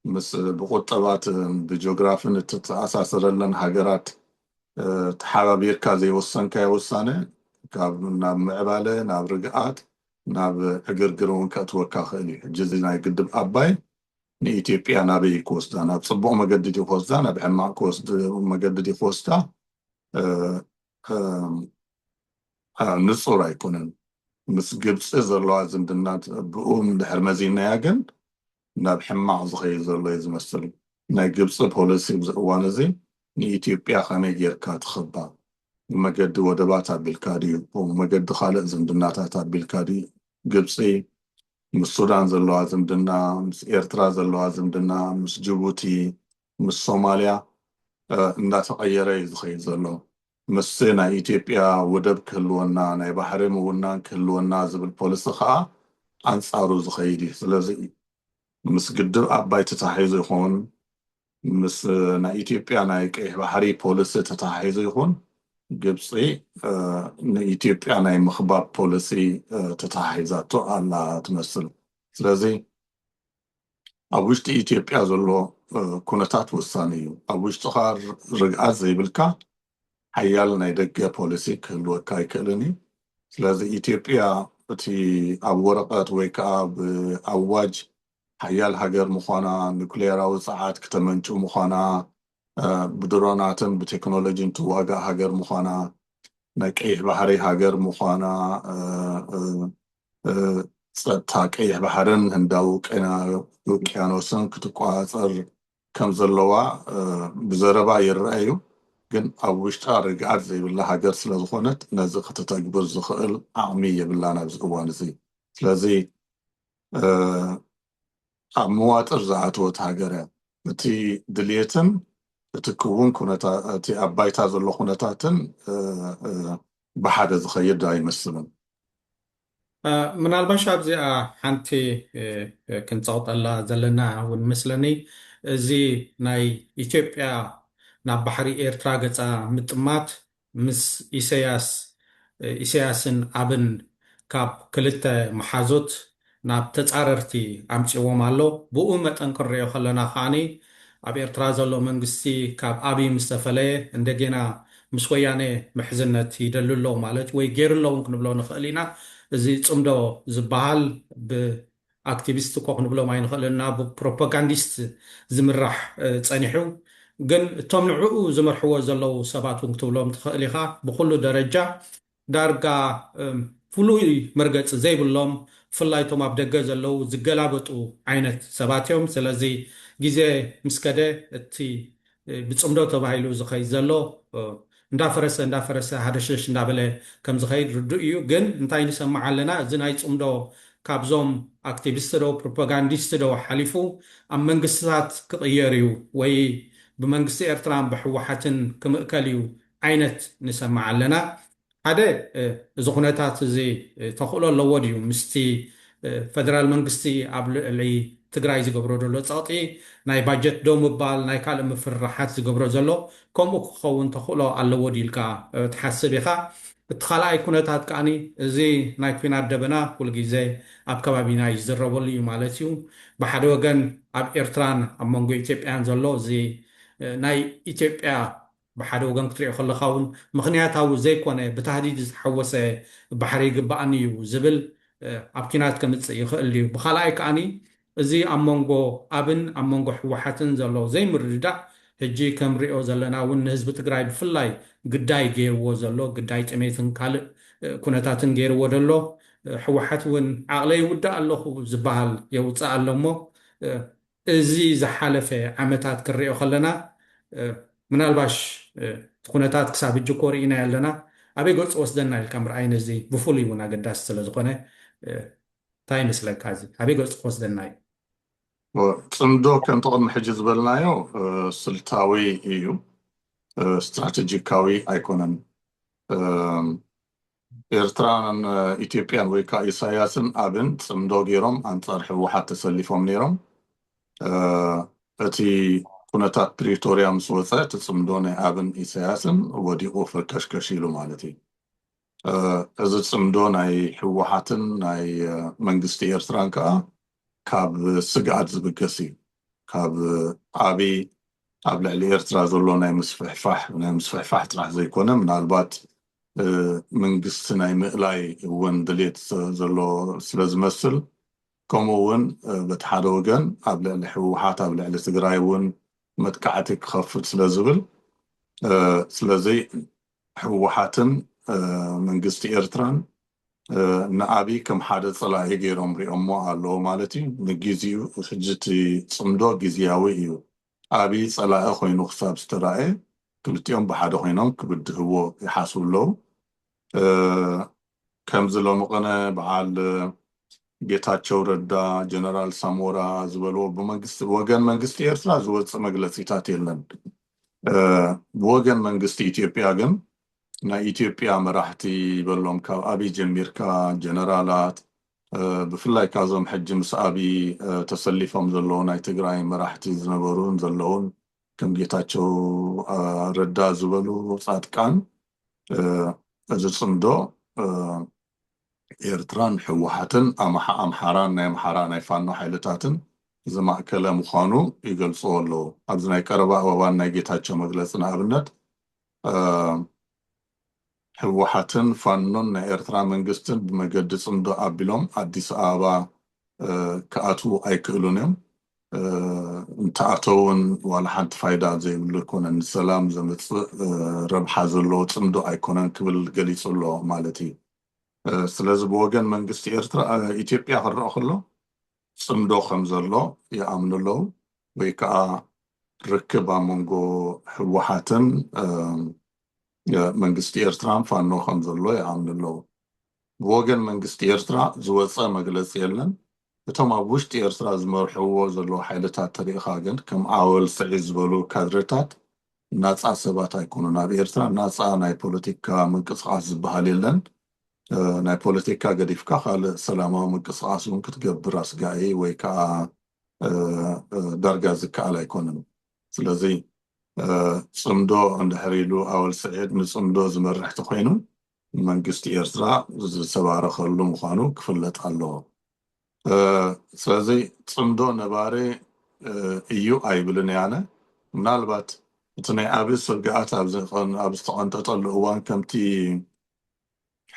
ምስ ብቁጠባትን ብጂኦግራፍን እትተኣሳሰረለን ሃገራት ተሓባቢርካ ዘይወሰንካዮ ውሳነ፣ ካብ ናብ ምዕባለ፣ ናብ ርግኣት፣ ናብ ዕግርግር እውን ከእትወካ ክእል እዩ። ሕጂ እዚ ናይ ግድብ ኣባይ ንኢትዮጵያ ናበይ ክወስዳ? ናብ ጽቡቕ መገዲ ድዩ ክወስዳ? ናብ ሕማቕ ክወስድ መገዲ ድዩ ክወስዳ? ንጹር ኣይኮነን። ምስ ግብፂ ዘለዋ ዝምድና ብኡ እንድሕር መዚናያ ግን ናብ ሕማቕ ዝኸይድ ዘሎ እዩ ዝመስል። ናይ ግብፂ ፖሊሲ ኣብዚ እዋን እዚ ንኢትዮጵያ ከመይ ጌርካ ትኽባ? ብመገዲ ወደባት ኣቢልካ ድዩ? ብመገዲ ካልእ ዝምድናታት ኣቢልካ ድዩ? ግብፂ ምስ ሱዳን ዘለዋ ዝምድና፣ ምስ ኤርትራ ዘለዋ ዝምድና፣ ምስ ጅቡቲ፣ ምስ ሶማልያ እንዳተቐየረ እዩ ዝኸይድ ዘሎ። ምስ ናይ ኢትዮጵያ ወደብ ክህልወና፣ ናይ ባሕሪ ምውናን ክህልወና ዝብል ፖሊሲ ከዓ ኣንጻሩ ዝኸይድ እዩ። ስለዚ ምስ ግድብ ኣባይ ተታሒዙ ይኹን፣ ምስ ናይ ኢትዮጵያ ናይ ቀይሕ ባሕሪ ፖሊሲ ተታሒዙ ይኹን፣ ግብፂ ንኢትዮጵያ ናይ ምኽባብ ፖሊሲ ተታሒዛቶ ኣላ ትመስል። ስለዚ ኣብ ውሽጢ ኢትዮጵያ ዘሎ ኩነታት ወሳኒ እዩ። ኣብ ውሽጥኻ ርግኣት ዘይብልካ ሓያል ናይ ደገ ፖሊሲ ክህልወካ ኣይክእልን እዩ። ስለዚ ኢትዮጵያ እቲ ኣብ ወረቐት ወይ ከዓ ብኣዋጅ ሓያል ሃገር ምዃና፣ ኑክሌራዊ ጸዓት ክተመንጩ ምዃና፣ ብድሮናትን ብቴክኖሎጂን ትዋጋእ ሃገር ምዃና፣ ናይ ቀይሕ ባሕሪ ሃገር ምዃና፣ ጸጥታ ቀይሕ ባሕርን ህንዳዊ ውቅያኖስን ክትቆጻጸር ከም ዘለዋ ብዘረባ ይረአ እዩ። ግን ኣብ ውሽጣ ርግኣት ዘይብላ ሃገር ስለ ዝኾነት፣ ነዚ ከተተግብር ዝኽእል ዓቕሚ የብላን ኣብዚ እዋን እዚ። ስለዚ ኣብ መዋጥር ዝኣተወት ሃገር እያ። እቲ ድልየትን እቲ ክውን ኩነታ-፣ እቲ ኣብ ባይታ ዘሎ ኩነታትን ብሓደ ዝኸይድ ኣይመስልን። ምናልባሽ ኣብዚኣ ሓንቲ ክንፀቕጠላ ዘለና እውን መስለኒ፣ እዚ ናይ ኢትዮጵያ ናብ ባሕሪ ኤርትራ ገፃ ምጥማት ምስ ኢሰያስ ኢሰያስን ኣብን ካብ ክልተ መሓዞት ናብ ተፃረርቲ ኣምፅዎም ኣሎ። ብኡ መጠን ክንሪኦ ከለና ከዓኒ ኣብ ኤርትራ ዘሎ መንግስቲ ካብ ኣብይ ምስ ተፈለየ እንደገና ምስ ወያነ ምሕዝነት ይደሊ ኣለዉ ማለት ወይ ገይሩ ኣለዉ ክንብሎ ንኽእል ኢና። እዚ ጽምዶ ዝበሃል ብኣክቲቪስት እኮ ክንብሎም ኣይንኽእልን እና ብፕሮፓጋንዲስት ዝምራሕ ጸኒሑ። ግን እቶም ንዕኡ ዝመርሕዎ ዘለዉ ሰባት እውን ክትብሎም ትኽእል ኢኻ። ብኩሉ ደረጃ ዳርጋ ፍሉይ መርገፂ ዘይብሎም፣ ብፍላይ እቶም ኣብ ደገ ዘለዉ ዝገላበጡ ዓይነት ሰባት እዮም። ስለዚ ግዜ ምስ ከደ እቲ ብፅምዶ ተባሂሉ ዝኸይድ ዘሎ እንዳፈረሰ እንዳፈረሰ ሃደሽደሽ እንዳበለ ከም ዝኸይድ ርዱእ እዩ። ግን እንታይ ንሰምዕ ኣለና? እዚ ናይ ፅምዶ ካብዞም ኣክቲቪስት ዶ ፕሮፓጋንዲስት ዶ ሓሊፉ ኣብ መንግስትታት ክቕየር እዩ ወይ ብመንግስቲ ኤርትራን ብህወሓትን ክምእከል እዩ ዓይነት ንሰምዕ ኣለና። ሓደ እዚ ኩነታት እዚ ተኽእሎ ኣለዎ ድዩ? ምስቲ ፈደራል መንግስቲ ኣብ ልዕሊ ትግራይ ዝገብሮ ዘሎ ፀቕጢ፣ ናይ ባጀት ደው ምባል፣ ናይ ካልእ ምፍርራሓት ዝገብሮ ዘሎ ከምኡ ክኸውን ተኽእሎ ኣለዎ ድዩ ኢልካ ትሓስብ ኢኻ? እቲ ካልኣይ ኩነታት ከዓኒ እዚ ናይ ኩናት ደበና ኩሉ ግዜ ኣብ ከባቢና ይዝረበሉ እዩ ማለት እዩ። ብሓደ ወገን ኣብ ኤርትራን ኣብ መንጎ ኢትዮጵያን ዘሎ እዚ ናይ ኢትዮጵያ ብሓደ ወገን ክትሪኦ ከለኻ እውን ምኽንያታዊ ዘይኮነ ብታህዲድ ዝተሓወሰ ባሕሪ ይግባኣኒ እዩ ዝብል ኣብ ኪናት ከምፅእ ይኽእል እዩ። ብካልኣይ ከዓኒ እዚ ኣብ መንጎ ኣብን ኣብ መንጎ ህወሓትን ዘሎ ዘይምርድዳእ ሕጂ ከምሪኦ ዘለና እውን ንህዝቢ ትግራይ ብፍላይ ግዳይ ገይርዎ ዘሎ ግዳይ ጥሜትን ካልእ ኩነታትን ገይርዎ ደሎ ህወሓት እውን ዓቕለ ይውዳእ ኣለኹ ዝበሃል የውፅእ ኣሎ እሞ እዚ ዝሓለፈ ዓመታት ክንሪኦ ከለና ምናልባሽ እቲ ኩነታት ክሳብ ሕጂ እኮ ርኢና ኣለና ኣበይ ገፅ ወስደና ኢልካ ምርኣይ ነዚ ብፍሉይ እውን ኣገዳሲ ስለዝኾነ እንታይ ይመስለካ? እዚ ኣበይ ገፅ ክወስደና እዩ? ፅምዶ ከምቲ ቅድሚ ሕጂ ዝበልናዮ ስልታዊ እዩ፣ ስትራቴጂካዊ ኣይኮነን። ኤርትራን ኢትዮጵያን ወይ ከዓ ኢሳያስን ኣብን ፅምዶ ገይሮም ኣንፃር ህወሓት ተሰሊፎም ነይሮም። እቲ ኩነታት ፕሪቶርያ ምስ ወፀ እቲ ፅምዶ ናይ ኣብን ኢሳያስን ወዲቑ ፈርከሽከሽ ኢሉ ማለት እዩ። እዚ ፅምዶ ናይ ህወሓትን ናይ መንግስቲ ኤርትራን ከዓ ካብ ስግኣት ዝብገስ እዩ። ካብ ዓቢ ኣብ ልዕሊ ኤርትራ ዘሎ ናይ ምስፍሕፋሕ ናይ ምስፍሕፋሕ ጥራሕ ዘይኮነ ምናልባት መንግስቲ ናይ ምእላይ እውን ድሌት ዘሎ ስለ ዝመስል ከምኡ እውን በቲ ሓደ ወገን ኣብ ልዕሊ ህወሓት ኣብ ልዕሊ ትግራይ እውን መጥቃዕቲ ክኸፍት ስለ ዝብል ስለዚ ህወሓትን መንግስቲ ኤርትራን ንኣብይ ከም ሓደ ፀላኢ ገይሮም ሪኦሞ ኣለዉ ማለት እዩ። ንግዜኡ ሕጂ እቲ ፅምዶ ግዝያዊ እዩ። ኣብይ ፀላኢ ኮይኑ ክሳብ ዝተራእየ ክልቲኦም ብሓደ ኮይኖም ክብድህዎ ይሓስቡ ኣለዉ። ከምዚ ሎሚ ቅነ በዓል ጌታቸው ረዳ፣ ጀነራል ሳሞራ ዝበልዎ ብመንግስቲ ብወገን መንግስቲ ኤርትራ ዝወፅእ መግለፂታት የለን። ብወገን መንግስቲ ኢትዮጵያ ግን ናይ ኢትዮጵያ መራሕቲ ይበሎም ካብ ኣብይ ጀሚርካ ጀነራላት ብፍላይ ካብዞም ሕጂ ምስ ኣብይ ተሰሊፎም ዘለዉ ናይ ትግራይ መራሕቲ ዝነበሩን ዘለውን ከም ጌታቸው ረዳ ዝበሉ ፃድቃን እዚ ፅምዶ ኤርትራን ህወሓትን ኣምሓራን ናይ ኣምሓራ ናይ ፋኖ ሓይልታትን ዘማእከለ ምዃኑ ይገልፅዎ ኣለዉ። ኣብዚ ናይ ቀረባ እዋን ናይ ጌታቸው መግለፂ ንኣብነት ህወሓትን ፋኖን ናይ ኤርትራ መንግስትን ብመገዲ ፅምዶ ኣቢሎም ኣዲስ ኣበባ ክኣትዉ ኣይክእሉን እዮም። እንተኣተውን ዋላ ሓንቲ ፋይዳ ዘይብሉ ኣይኮነን። ንሰላም ዘምፅእ ረብሓ ዘለዎ ፅምዶ ኣይኮነን ክብል ገሊፁ ኣሎ ማለት እዩ። ስለዚ ብወገን መንግስቲ ኤርትራ ኢትዮጵያ ክረኦ ከሎ ፅምዶ ከም ዘሎ ይኣምኑ ኣለዉ ወይ ከዓ ርክብ ኣብ መንጎ ህወሓትን መንግስቲ ኤርትራን ፋኖ ከም ዘሎ ይኣምኑ ኣለዉ። ብወገን መንግስቲ ኤርትራ ዝወፀ መግለፂ የለን። እቶም ኣብ ውሽጢ ኤርትራ ዝመርሕዎ ዘለዉ ሓይልታት ተሪእኻ ግን ከም ኣወል ስዒድ ዝበሉ ካድረታት ናፃ ሰባት ኣይኮኑን። ኣብ ኤርትራ ናፃ ናይ ፖለቲካ ምንቅስቃስ ዝበሃል የለን። ናይ ፖለቲካ ገዲፍካ ካልእ ሰላማዊ ምንቅስቃስ እውን ክትገብር ኣስጋኢ ወይ ከዓ ዳርጋ ዝከኣል ኣይኮነን። ስለዚ ፅምዶ እንድሕር ኢሉ ኣወል ስዒድ ንፅምዶ ዝመርሕ ተኮይኑ መንግስቲ ኤርትራ ዝተባረኸሉ ምዃኑ ክፍለጥ ኣለዎ። ስለዚ ፅምዶ ነባሪ እዩ ኣይብልን ያነ ምናልባት እቲ ናይ ኣብይ ስግኣት ኣብዚ ዝተቐንጠጠሉ እዋን ከምቲ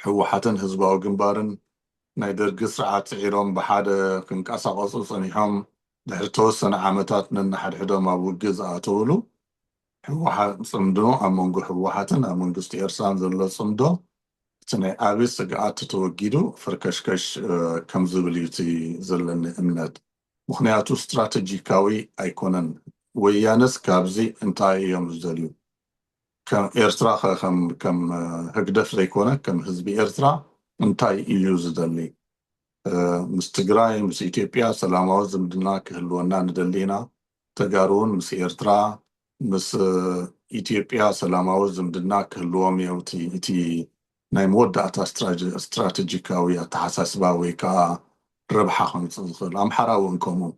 ህወሓትን ህዝባዊ ግንባርን ናይ ደርጊ ስርዓት ስዒሮም ብሓደ ክንቀሳቐሱ ጸኒሖም ድሕሪ ተወሰነ ዓመታት ነንሓድሕዶም ኣብ ውግእ ዝኣተውሉ ህወሓት ጽምዶ ኣብ መንጎ ህወሓትን ኣብ መንግስቲ ኤርትራን ዘሎ ጽምዶ እቲ ናይ ኣብይ ስግኣት ተወጊዱ ፍርከሽከሽ ከም ዝብል እዩ እቲ ዘለኒ እምነት። ምኽንያቱ ስትራተጂካዊ ኣይኮነን። ወያነስ ካብዚ እንታይ እዮም ዝደልዩ? ከም ኤርትራ ከም ህግደፍ ዘይኮነ ከም ህዝቢ ኤርትራ እንታይ እዩ ዝደሊ? ምስ ትግራይ ምስ ኢትዮጵያ ሰላማዊ ዝምድና ክህልወና ንደሊ ኢና። ተጋሩ እውን ምስ ኤርትራ ምስ ኢትዮጵያ ሰላማዊ ዝምድና ክህልዎም እዩ እቲ ናይ መወዳእታ ስትራተጂካዊ ኣተሓሳስባ ወይ ከዓ ረብሓ ከምፅእ ዝኽእል። ኣምሓራ እውን ከምኡ።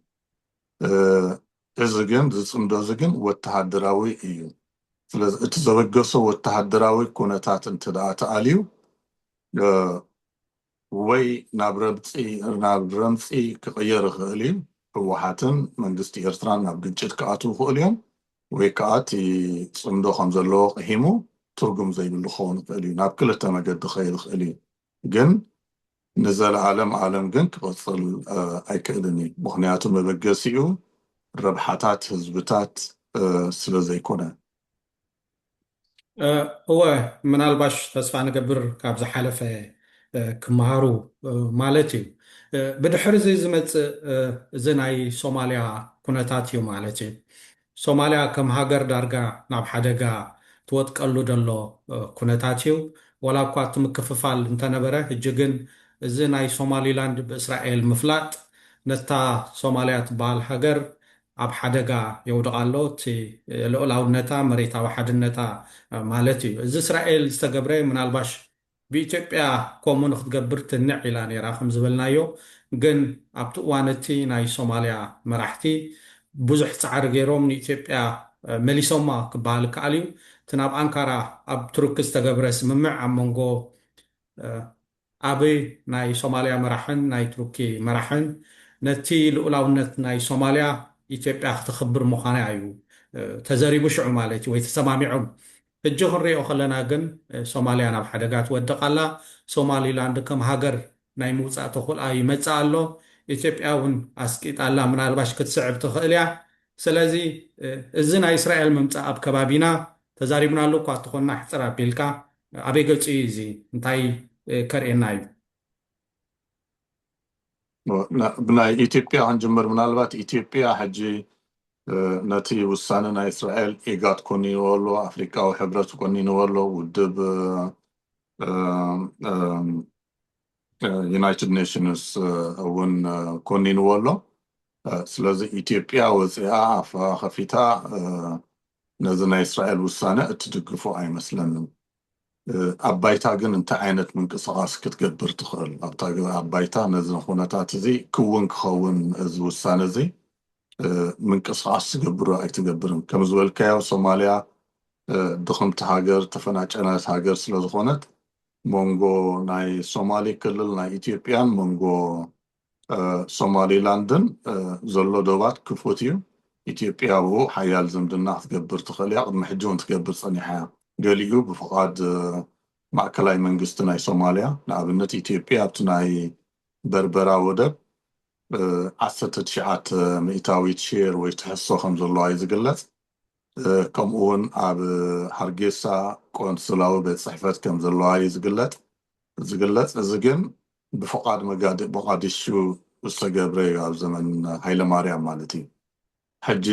እዚ ግን ዝፅምዶ እዚ ግን ወተሃደራዊ እዩ። ስለዚ እቲ ዘበገሶ ወተሃደራዊ ኩነታት እንተ ደኣ ተኣልዩ ወይ ናብ ረምፂ ናብ ረምፂ ክቕየር ይኽእል እዩ። ህወሓትን መንግስቲ ኤርትራን ናብ ግጭት ክኣትዉ ይኽእሉ እዮም። ወይ ከዓ እቲ ፅምዶ ከም ዘለዎ ቂሒሙ ትርጉም ዘይብሉ ክኸውን ይኽእል እዩ። ናብ ክልተ መገዲ ክኸይድ ይኽእል እዩ። ግን ንዘለኣለም ኣለም ግን ክቕፅል ኣይክእልን እዩ። ምኽንያቱ መበገሲኡ ረብሓታት ህዝብታት ስለ ዘይኮነ። እወ፣ ምናልባሽ ተስፋ ንገብር ካብ ዝሓለፈ ክመሃሩ ማለት እዩ። ብድሕሪ እዚ ዝመፅእ እዚ ናይ ሶማልያ ኩነታት እዩ ማለት እዩ። ሶማልያ ከም ሃገር ዳርጋ ናብ ሓደጋ ትወጥቀሉ ዘሎ ኩነታት እዩ። ዋላ እኳ እቲ ምክፍፋል እንተነበረ፣ ሕጂ ግን እዚ ናይ ሶማሊላንድ ብእስራኤል ምፍላጥ ነታ ሶማልያ ትበሃል ሃገር ኣብ ሓደጋ የውድቓ ኣሎ። እቲ ልኡላውነታ፣ መሬታዊ ሓድነታ ማለት እዩ። እዚ እስራኤል ዝተገብረ ምናልባሽ ብኢትዮጵያ ከምኡ ንክትገብር ትንዕ ኢላ ነይራ ከም ዝበልናዮ። ግን ኣብቲ እዋን እቲ ናይ ሶማልያ መራሕቲ ብዙሕ ፃዕሪ ገይሮም ንኢትዮጵያ መሊሶማ ክበሃል ይከኣል እዩ። እቲ ናብ ኣንካራ ኣብ ቱርኪ ዝተገብረ ስምምዕ ኣብ መንጎ ኣብይ ናይ ሶማልያ መራሕን ናይ ቱርኪ መራሕን ነቲ ልኡላውነት ናይ ሶማልያ ኢትዮጵያ ክተኽብር ምዃና እዩ ተዘሪቡ ሽዑ ማለት እዩ፣ ወይ ተሰማሚዖም። ሕጂ ክንሪኦ ከለና ግን ሶማልያ ናብ ሓደጋ ትወድቕ ኣላ። ሶማሊላንድ ከም ሃገር ናይ ምውፃእ ተኽእሎኣ ይመፅእ ኣሎ። ኢትዮጵያ እውን ኣስቂጣ ኣላ፣ ምናልባሽ ክትስዕብ ትኽእል እያ። ስለዚ እዚ ናይ እስራኤል ምምፃእ ኣብ ከባቢና ተዛሪብናሉ እኳ እንተኾንና፣ ሕፅር ኣቢልካ ኣበይ ገፁ እዩ እዚ? እንታይ ከርእየና እዩ? ብናይ ኢትዮጵያ ክንጅምር። ምናልባት ኢትዮጵያ ሕጂ ነቲ ውሳነ ናይ እስራኤል ኢጋድ ኮኒንዎ ኣሎ፣ ኣፍሪቃዊ ሕብረት ኮኒንዎ ኣሎ፣ ውድብ ዩናይትድ ኔሽንስ እውን ኮኒንዎ ኣሎ። ስለዚ ኢትዮጵያ ወፂኣ ኣፋ ከፊታ ነዚ ናይ እስራኤል ውሳነ እትድግፎ ኣይመስለንን። ኣብ ባይታ ግን እንታይ ዓይነት ምንቅስቃስ ክትገብር ትኽእል? ኣብ ባይታ ነዚ ኩነታት እዚ ክውን ክኸውን እዚ ውሳነ እዚ ምንቅስቃስ ትገብር ኣይትገብርን? ከም ዝበልካዮ ሶማልያ ድኽምቲ ሃገር፣ ተፈናጨነት ሃገር ስለዝኾነት መንጎ ናይ ሶማሊ ክልል ናይ ኢትዮጵያን መንጎ ሶማሊላንድን ዘሎ ዶባት ክፉት እዩ። ኢትዮጵያ ብኡ ሓያል ዝምድና ክትገብር ትኽእል እያ። ቅድሚ ሕጂ እውን ትገብር ፀኒሓ እያ። ገሊኡ ብፍቓድ ማእከላይ መንግስቲ ናይ ሶማልያ፣ ንኣብነት ኢትዮጵያ ኣብቲ ናይ በርበራ ወደብ ዓሰርተ ትሽዓተ ሚእታዊት ሼር ወይ ትሕዝቶ ከም ዘለዋ እዩ ዝግለጽ። ከምኡ እውን ኣብ ሃርጌሳ ቆንስላዊ ቤት ጽሕፈት ከም ዘለዋ እዩ ዝግለጽ ዝግለጽ። እዚ ግን ብፍቓድ መጋዲ ሞቓዲሹ ዝተገብረ እዩ፣ ኣብ ዘመን ሃይለማርያም ማለት እዩ። ሕጂ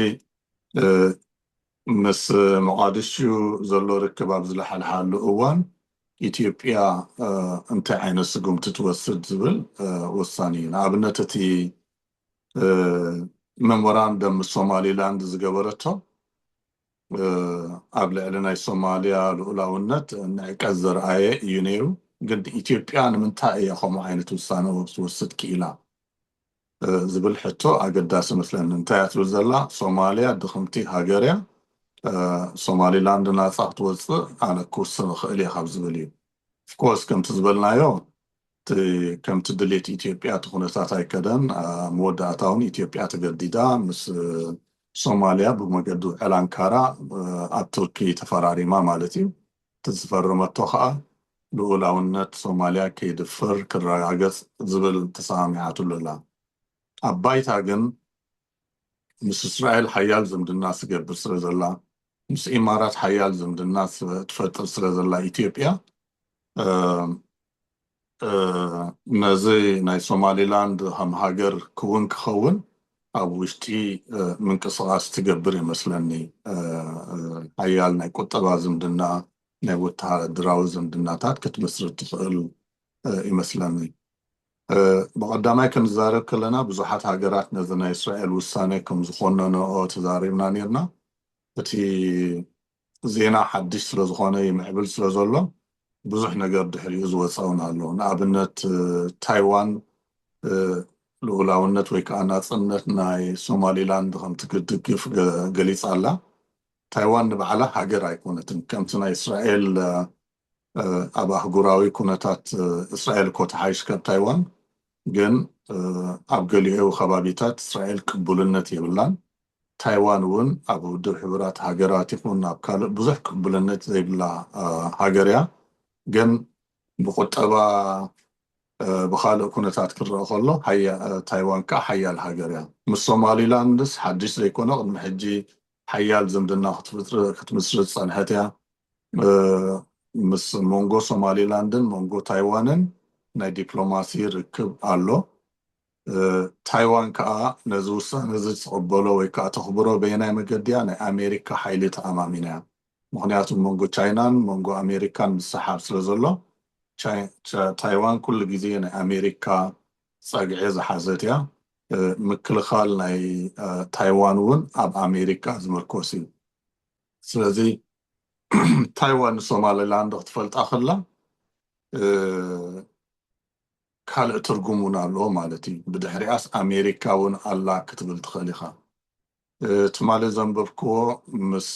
ምስ ሞቓዲሹ ዘሎ ርክብ ኣብ ዝለሓልሓሉ እዋን ኢትዮጵያ እንታይ ዓይነት ስጉምቲ ትወስድ ዝብል ወሳኒ እዩ። ንኣብነት እቲ መሞራንደም ምስ ሶማሊላንድ ዝገበረቶ ኣብ ልዕሊ ናይ ሶማልያ ልኡላውነት ንዕቀት ዘርኣየ እዩ ነይሩ። ግን ኢትዮጵያ ንምንታይ እያ ከምኡ ዓይነት ውሳነ ትወስድ ክኢላ ዝብል ሕቶ ኣገዳሲ መስለኒ። እንታይ እያ ትብል ዘላ? ሶማልያ ድኽምቲ ሃገር እያ፣ ሶማሊላንድ ናፃ ክትወፅእ ኣነ ክውስን እኽእል እየ ካብ ዝብል እዩ። ኦፍኮርስ ከምቲ ዝበልናዮ ከምቲ ድሌት ኢትዮጵያ እቲ ኩነታት ኣይከደን። መወዳእታ እውን ኢትዮጵያ ተገዲዳ ምስ ሶማልያ ብመገዲ ውዕል ኣንካራ ኣብ ቱርኪ ተፈራሪማ ማለት እዩ። እቲ ዝፈረመቶ ከዓ ልኡላውነት ሶማልያ ከይድፈር ክረጋገፅ ዝብል ተሰማሚዓትሉ ኣላ። ኣብ ባይታ ግን ምስ እስራኤል ሓያል ዝምድና ትገብር ስለ ዘላ፣ ምስ ኢማራት ሓያል ዝምድና ትፈጥር ስለ ዘላ ኢትዮጵያ ነዚ ናይ ሶማሊላንድ ከም ሃገር ክውን ክኸውን ኣብ ውሽጢ ምንቅስቃስ ትገብር ይመስለኒ። ሓያል ናይ ቁጠባ ዝምድና፣ ናይ ወተሃደራዊ ዝምድናታት ክትምስርት ትኽእል ይመስለኒ። ብቐዳማይ ክንዛረብ ከለና ብዙሓት ሃገራት ነዚ ናይ እስራኤል ውሳኔ ከም ዝኾነንኦ ተዛሪብና ነርና። እቲ ዜና ሓድሽ ስለ ዝኾነ ይምዕብል ስለ ዘሎ ብዙሕ ነገር ድሕሪኡ ዝወፀውን ኣሎ። ንኣብነት ታይዋን ልኡላውነት ወይ ከዓ ናፅነት ናይ ሶማሊላንድ ከም ትድግፍ ገሊፃ ኣላ። ታይዋን ንባዕላ ሃገር ኣይኮነትን። ከምቲ ናይ እስራኤል ኣብ ኣህጉራዊ ኩነታት እስራኤል እኮ ተሓይሽ ካብ ታይዋን፣ ግን ኣብ ገሊኡ ከባቢታት እስራኤል ቅቡልነት የብላን። ታይዋን እውን ኣብ ውድብ ሕቡራት ሃገራት ይኹን ኣብ ካልእ ብዙሕ ቅቡልነት ዘይብላ ሃገር እያ። ግን ብቁጠባ ብካልእ ኩነታት ክረአ ከሎ ታይዋን ከዓ ሓያል ሃገር እያ። ምስ ሶማሊላንድስ ሓድሽ ዘይኮነ ቅድሚ ሕጂ ሓያል ዝምድና ክትምስርት ፀንሐት እያ። ምስ መንጎ ሶማሊላንድን መንጎ ታይዋንን ናይ ዲፕሎማሲ ርክብ ኣሎ። ታይዋን ከዓ ነዚ ውሳነ እዚ ትቕበሎ ወይ ከዓ ተኽብሮ በየናይ መገዲ እያ? ናይ ኣሜሪካ ሓይሊ ተኣማሚና እያ። ምክንያቱ መንጎ ቻይናን መንጎ ኣሜሪካን ምስሓብ ስለ ዘሎ ታይዋን ኩሉ ግዜ ናይ ኣሜሪካ ጸግዒ ዝሓዘት እያ። ምክልኻል ናይ ታይዋን እውን ኣብ ኣሜሪካ ዝምርኮስ እዩ። ስለዚ ታይዋን ንሶማሊላንድ ክትፈልጣ ከላ ካልእ ትርጉም እውን ኣለዎ ማለት እዩ። ብድሕሪኣስ ኣሜሪካ እውን ኣላ ክትብል ትኽእል ኢኻ። ትማሊ ዘንበብክዎ ምስ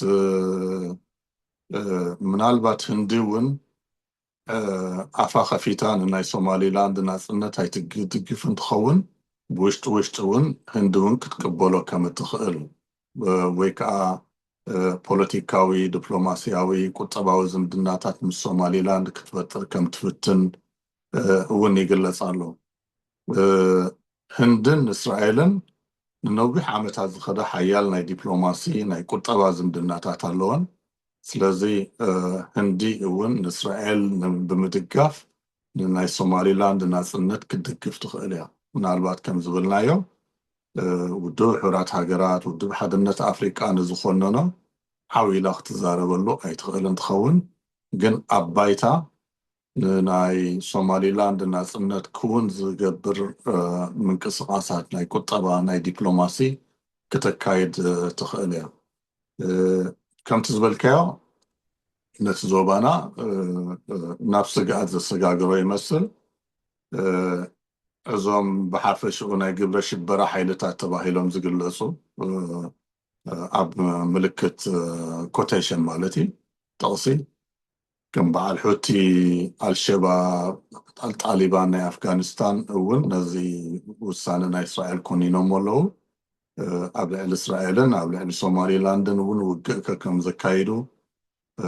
ምናልባት ህንዲ እውን ኣፋ ከፊታ ንናይ ሶማሊላንድ ናፅነት ኣይትድግፍን ትኸውን፣ ብውሽጢ ውሽጢ እውን ህንዲ እውን ክትቅበሎ ከም እትኽእል ወይ ከዓ ፖለቲካዊ፣ ዲፕሎማሲያዊ፣ ቁጠባዊ ዝምድናታት ምስ ሶማሊላንድ ክትፈጥር ከም ትፍትን እውን ይግለጽ ኣሎ። ህንድን እስራኤልን ንነዊሕ ዓመታት ዝኸደ ሓያል ናይ ዲፕሎማሲ፣ ናይ ቁጠባ ዝምድናታት ኣለወን። ስለዚ ህንዲ እውን ንእስራኤል ብምድጋፍ ንናይ ሶማሊላንድ ናፅነት ክትድግፍ ትኽእል እያ። ምናልባት ከም ዝበልናዮ ውድብ ሕቡራት ሃገራት፣ ውድብ ሓድነት ኣፍሪቃ ንዝኾነኖ ሓው ኢላ ክትዛረበሉ ኣይትኽእልን ትኸውን። ግን ኣብ ባይታ ንናይ ሶማሊላንድ ናፅነት ክውን ዝገብር ምንቅስቃሳት ናይ ቁጠባ፣ ናይ ዲፕሎማሲ ክተካይድ ትኽእል እያ። ከምቲ ዝበልካዮ ነቲ ዞባና ናብ ስግኣት ዘሰጋግሮ ይመስል። እዞም ብሓፈሽኡ ናይ ግብረ ሽበራ ሓይልታት ተባሂሎም ዝግለፁ ኣብ ምልክት ኮቴሽን ማለት እዩ፣ ጥቕሲ፣ ከም በዓል ሑቲ፣ ኣልሸባብ፣ ኣልጣሊባን ናይ ኣፍጋኒስታን እውን ነዚ ውሳነ ናይ እስራኤል ኮኒኖም ኣለዉ። ኣብ ልዕሊ እስራኤልን ኣብ ልዕሊ ሶማሊላንድን እውን ውግእ ከከም ዘካይዱ፣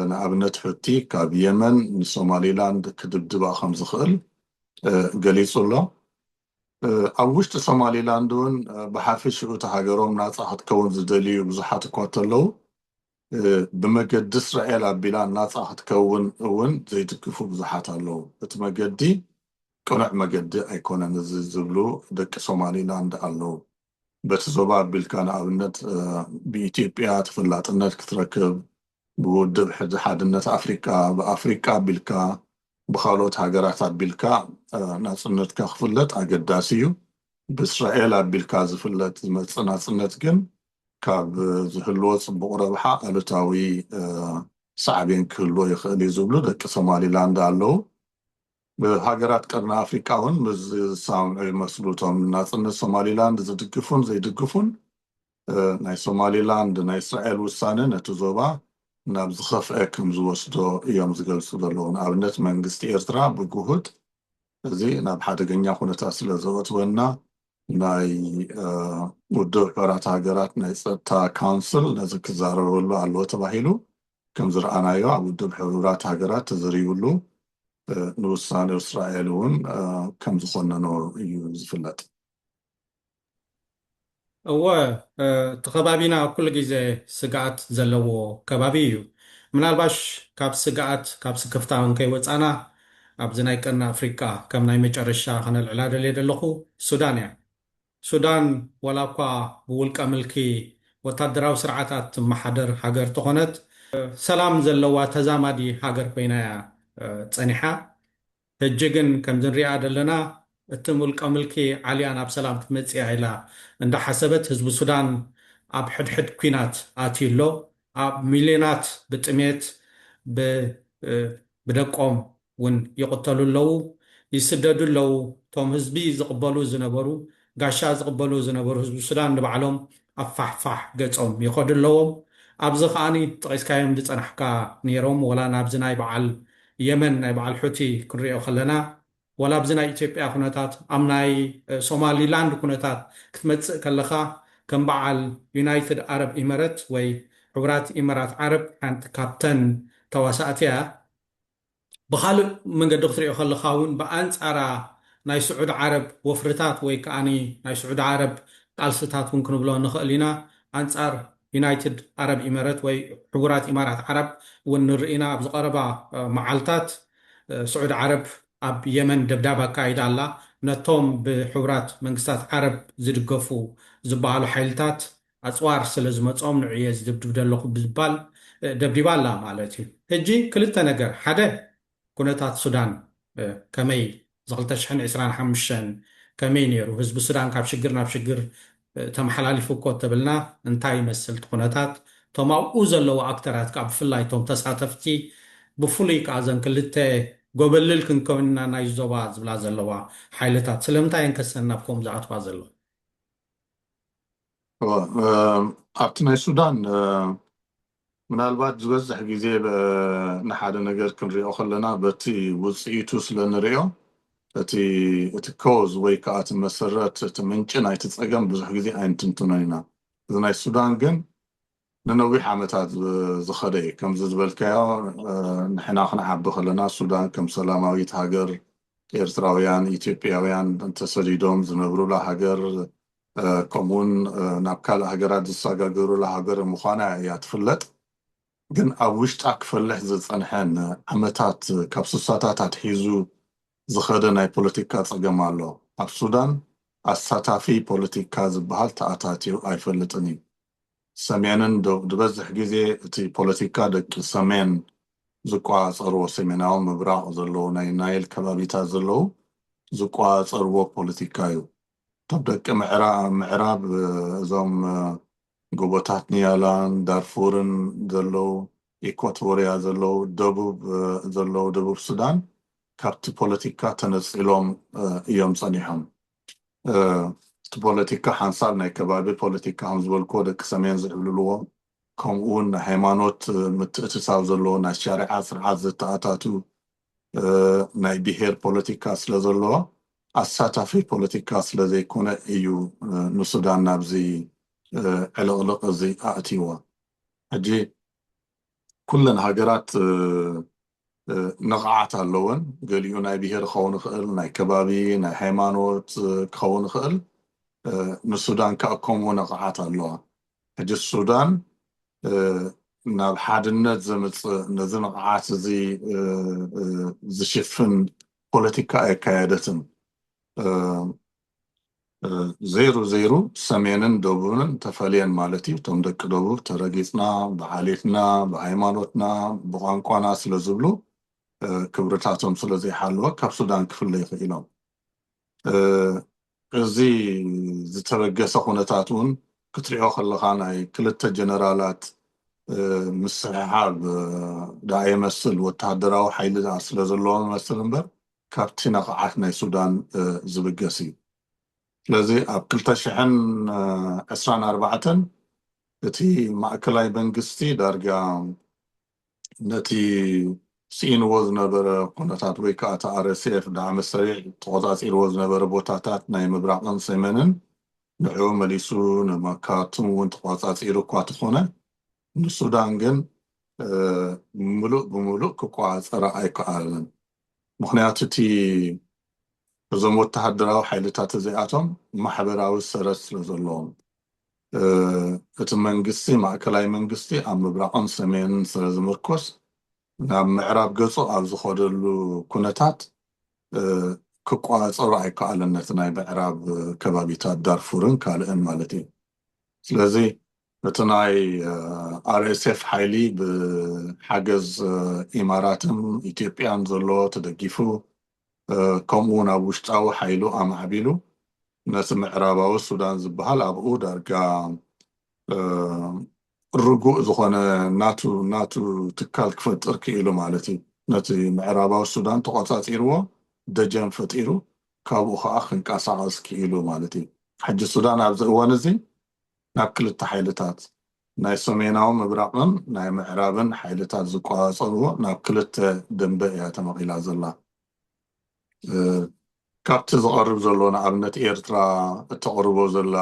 ንኣብነት ሑቲ ካብ የመን ንሶማሊላንድ ክድብድባ ከም ዝኽእል ገሊጹ ኣሎ። ኣብ ውሽጢ ሶማሊላንድ እውን ብሓፈሽኡ እታ ሃገሮም ናፃ ክትከውን ዝደልዩ ብዙሓት እኳ እንተለዉ፣ ብመገዲ እስራኤል ኣቢላ ናፃ ክትከውን እውን ዘይድግፉ ብዙሓት ኣለዉ። እቲ መገዲ ቅኑዕ መገዲ ኣይኮነን እዚ ዝብሉ ደቂ ሶማሊላንድ ኣለዉ። በቲ ዞባ ኣቢልካ ንኣብነት ብኢትዮጵያ ተፈላጥነት ክትረክብ፣ ብውድብ ሕዚ ሓድነት ኣፍሪቃ፣ ብኣፍሪቃ ኣቢልካ ብካልኦት ሃገራት ኣቢልካ ናፅነትካ ክፍለጥ ኣገዳሲ እዩ። ብእስራኤል ኣቢልካ ዝፍለጥ ዝመፅእ ናፅነት ግን ካብ ዝህልዎ ፅቡቕ ረብሓ ኣሉታዊ ሳዕቤን ክህልዎ ይኽእል እዩ ዝብሉ ደቂ ሶማሊላንድ ኣለዉ። ሃገራት ቀርኒ ኣፍሪቃ እውን ምስ ዝሰማምዑ ይመስሉ። እቶም ናፅነት ሶማሊላንድ ዝድግፉን ዘይድግፉን ናይ ሶማሊላንድ ናይ እስራኤል ውሳነ ነቲ ዞባ ናብ ዝኸፍአ ከም ዝወስዶ እዮም ዝገልፁ ዘለዉ። ንኣብነት መንግስቲ ኤርትራ ብግሁድ እዚ ናብ ሓደገኛ ኩነታት ስለ ዘእትወና ናይ ውድብ ሕቡራት ሃገራት ናይ ጸጥታ ካውንስል ነዚ ክዛረበሉ ኣለዎ ተባሂሉ። ከም ዝረኣናዮ ኣብ ውድብ ሕቡራት ሃገራት ተዘሪብሉ ንውሳኔ እስራኤል እውን ከም ዝኾነኖ እዩ ዝፍለጥ። እወ፣ እቲ ከባቢና ኩሉ ግዜ ስግኣት ዘለዎ ከባቢ እዩ። ምናልባሽ ካብ ስግኣት ካብ ስክፍታ እውን ከይወፃና ኣብዚ ናይ ቀርኒ ኣፍሪቃ ከም ናይ መጨረሻ ከነልዕላ ደልየ ዘለኹ ሱዳን እያ። ሱዳን ዋላ እኳ ብውልቀ ምልኪ ወታደራዊ ስርዓታት ትመሓደር ሃገር ተኾነት፣ ሰላም ዘለዋ ተዛማዲ ሃገር ኮይና እያ ፀኒሓ። ሕጂ ግን ከምዚ ንሪኣ ዘለና እቲ ውልቀ ምልኪ ዓልያ ናብ ሰላም ክትመፅእ እያ ኢላ እንዳሓሰበት ህዝቢ ሱዳን ኣብ ሕድሕድ ኲናት ኣትዩ ኣሎ። ኣብ ሚልዮናት ብጥሜት ብደቆም እውን ይቕተሉ ኣለዉ፣ ይስደዱ ኣለዉ። እቶም ህዝቢ ዝቕበሉ ዝነበሩ፣ ጋሻ ዝቕበሉ ዝነበሩ ህዝቢ ሱዳን ንባዕሎም ኣፋሕፋሕ ገጾም ይኸዱ ኣለዎም። ኣብዚ ከዓኒ ጠቒስካዮም ዝጸናሕካ ነይሮም፣ ወላ ናብዚ ናይ በዓል የመን ናይ በዓል ሑቲ ክንሪኦ ከለና፣ ወላ ኣብዚ ናይ ኢትዮጵያ ኩነታት፣ ኣብ ናይ ሶማሊላንድ ኩነታት ክትመጽእ ከለኻ፣ ከም በዓል ዩናይትድ ኣረብ ኢመረት ወይ ሕቡራት ኢመራት ዓረብ ሓንቲ ካብተን ተዋሳእቲ እያ። ብኻልእ መንገዲ ክትሪኦ ከለኻ እውን ብኣንጻራ ናይ ስዑድ ዓረብ ወፍርታት ወይ ከዓኒ ናይ ስዑድ ዓረብ ቃልስታት እውን ክንብሎ ንኽእል ኢና። ኣንጻር ዩናይትድ ኣረብ ኢመረት ወይ ሕቡራት ኢማራት ዓረብ እውን ንርኢ ኢና። ኣብ ዝቐረባ መዓልታት ስዑድ ዓረብ ኣብ የመን ደብዳብ ኣካይዳ ኣላ። ነቶም ብሕቡራት መንግስታት ዓረብ ዝድገፉ ዝበሃሉ ሓይልታት ኣፅዋር ስለ ዝመፅኦም ንዕየ ዝድብድብ ዘለኹ ብዝባል ደብዲባ ኣላ ማለት እዩ። ሕጂ ክልተ ነገር፣ ሓደ ኩነታት ሱዳን ከመይ እዚ ክልተ ሽሕን ዕስራን ሓሙሽተን ከመይ ነይሩ? ህዝቢ ሱዳን ካብ ሽግር ናብ ሽግር ተመሓላሊፉ እኮ ተብልና እንታይ ይመስል እቲ ኩነታት? እቶም ኣብኡ ዘለዉ ኣክተራት ከዓ ብፍላይ እቶም ተሳተፍቲ ብፍሉይ ከዓ እዘን ክልተ ጎበልል ክንከውንና ናይ ዞባ ዝብላ ዘለዋ ሓይልታት ስለምንታይ እየን ከሰን ናብ ከምኡ ዝኣትዋ ዘለዋ? ኣብቲ ናይ ሱዳን ምናልባት ዝበዝሕ ግዜ ንሓደ ነገር ክንሪኦ ከለና በቲ ውፅኢቱ ስለ ንሪኦ እቲ እቲ ኮዝ ወይ ከዓ እቲ መሰረት እቲ ምንጪ ናይቲ ፀገም ብዙሕ ግዜ ኣይንትንትኖ ኢና። እዚ ናይ ሱዳን ግን ንነዊሕ ዓመታት ዝኸደ እዩ። ከምዚ ዝበልካዮ ንሕና ክንዓቢ ከለና ሱዳን ከም ሰላማዊት ሃገር ኤርትራውያን ኢትዮጵያውያን እንተሰዲዶም ዝነብሩላ ሃገር ከምኡውን ናብ ካልእ ሃገራት ዝሰጋገሩላ ሃገር ምዃና እያ ትፍለጥ። ግን ኣብ ውሽጣ ክፈልሕ ዝጸንሐ ንዓመታት ካብ ስሳታት ኣትሒዙ ዝኸደ ናይ ፖለቲካ ጸገም ኣሎ። ኣብ ሱዳን ኣሳታፊ ፖለቲካ ዝበሃል ተኣታትዩ ኣይፈልጥን እዩ። ሰሜንን ደቡብ ዝበዝሕ ግዜ እቲ ፖለቲካ ደቂ ሰሜን ዝቆጻጸርዎ ሰሜናዊ ምብራቕ ዘለዉ ናይ ናይል ከባቢታት ዘለዉ ዝቆጻጸርዎ ፖለቲካ እዩ። ካብ ደቂ ምዕራብ እዞም ጎቦታት ኒያላን ዳርፉርን ዘለዉ ኢኳቶርያ ዘለዉ ደቡብ ዘለዉ ደቡብ ሱዳን ካብቲ ፖለቲካ ተነፂሎም እዮም ፀኒሖም። እቲ ፖለቲካ ሓንሳብ ናይ ከባቢ ፖለቲካ ከም ዝበልክዎ ደቂ ሰሜን ዝዕብልልዎ ከምኡ እውን ናይ ሃይማኖት ምትእትታው ዘለዎ ናይ ሸሪዓ ስርዓት ዘተኣታቱ ናይ ብሄር ፖለቲካ ስለ ዘለዎ ኣሳታፊ ፖለቲካ ስለ ዘይኮነ እዩ ንሱዳን ናብዚ ዕልቕልቕ እዚ ኣእትይዋ። ሕጂ ኩለን ሃገራት ንቕዓት ኣለወን። ገሊኡ ናይ ብሄር ክኸውን ይኽእል፣ ናይ ከባቢ፣ ናይ ሃይማኖት ክኸውን ይኽእል። ንሱዳን ከዓ ከምኡ ንቕዓት ኣለዋ። ሕጂ ሱዳን ናብ ሓድነት ዘምፅእ ነዚ ንቕዓት እዚ ዝሽፍን ፖለቲካ ኣየካየደትን። ዘይሩ ዘይሩ ሰሜንን ደቡብን ተፈልየን ማለት እዩ። እቶም ደቂ ደቡብ ተረጊፅና ብዓሌትና፣ ብሃይማኖትና፣ ብቋንቋና ስለ ዝብሉ ክብርታቶም ስለ ዘይሓለወ ካብ ሱዳን ክፍለዩ ክኢሎም። እዚ ዝተበገሰ ኩነታት እውን ክትሪኦ ከለኻ ናይ ክልተ ጀነራላት ምስሕሓብ ደኣ የመስል። ወተሃደራዊ ሓይሊ ደኣ ስለ ዘለዎ መመስል እምበር ካብቲ ነቕዓት ናይ ሱዳን ዝብገስ እዩ። ስለዚ ኣብ ክልተ ሽሕን ዕስራን ኣርባዕተን እቲ ማእከላይ መንግስቲ ዳርጋ ነቲ ስኢንዎ ዝነበረ ኩነታት ወይ ከዓ እቲ ኣር ኤስ ኤፍ ዳዕመ ሰሪዕ ተቆፃፂርዎ ዝነበረ ቦታታት ናይ ምብራቕን ሰሜንን ንዕኡ መሊሱ ንካርቱም እውን ተቆፃፂሩ እኳ ተኾነ ንሱዳን ግን ምሉእ ብምሉእ ክቆፃፀራ ኣይከኣለን። ምክንያቱ እቲ እዞም ወተሃደራዊ ሓይልታት እዚኣቶም ማሕበራዊ ሰረት ስለ ዘለዎም እቲ መንግስቲ ማእከላይ መንግስቲ ኣብ ምብራቕን ሰሜንን ስለ ዝምርኮስ ናብ ምዕራብ ገፁ ኣብ ዝኸደሉ ኩነታት ክቆፃፀሩ ኣይከኣለን ነቲ ናይ ምዕራብ ከባቢታት ዳርፉርን ካልእን ማለት እዩ። ስለዚ እቲ ናይ ኣር ኤስ ኤፍ ሓይሊ ብሓገዝ ኢማራትን ኢትዮጵያን ዘሎ ተደጊፉ ከምኡ እውን ኣብ ውሽጣዊ ሓይሉ ኣማዕቢሉ ነቲ ምዕራባዊ ሱዳን ዝበሃል ኣብኡ ዳርጋ ርጉእ ዝኾነ ናቱ ናቱ ትካል ክፈጥር ክኢሉ ማለት እዩ። ነቲ ምዕራባዊ ሱዳን ተቆፃፂርዎ ደጀን ፈጢሩ ካብኡ ከዓ ክንቀሳቐስ ክኢሉ ማለት እዩ። ሕጂ ሱዳን ኣብዚ እዋን እዚ ናብ ክልተ ሓይልታት ናይ ሰሜናዊ ምብራቕን ናይ ምዕራብን ሓይልታት ዝቆፃፀርዎ ናብ ክልተ ደንበ እያ ተመቒላ ዘላ። ካብቲ ዝቐርብ ዘሎ ንኣብነት ኤርትራ እተቕርቦ ዘላ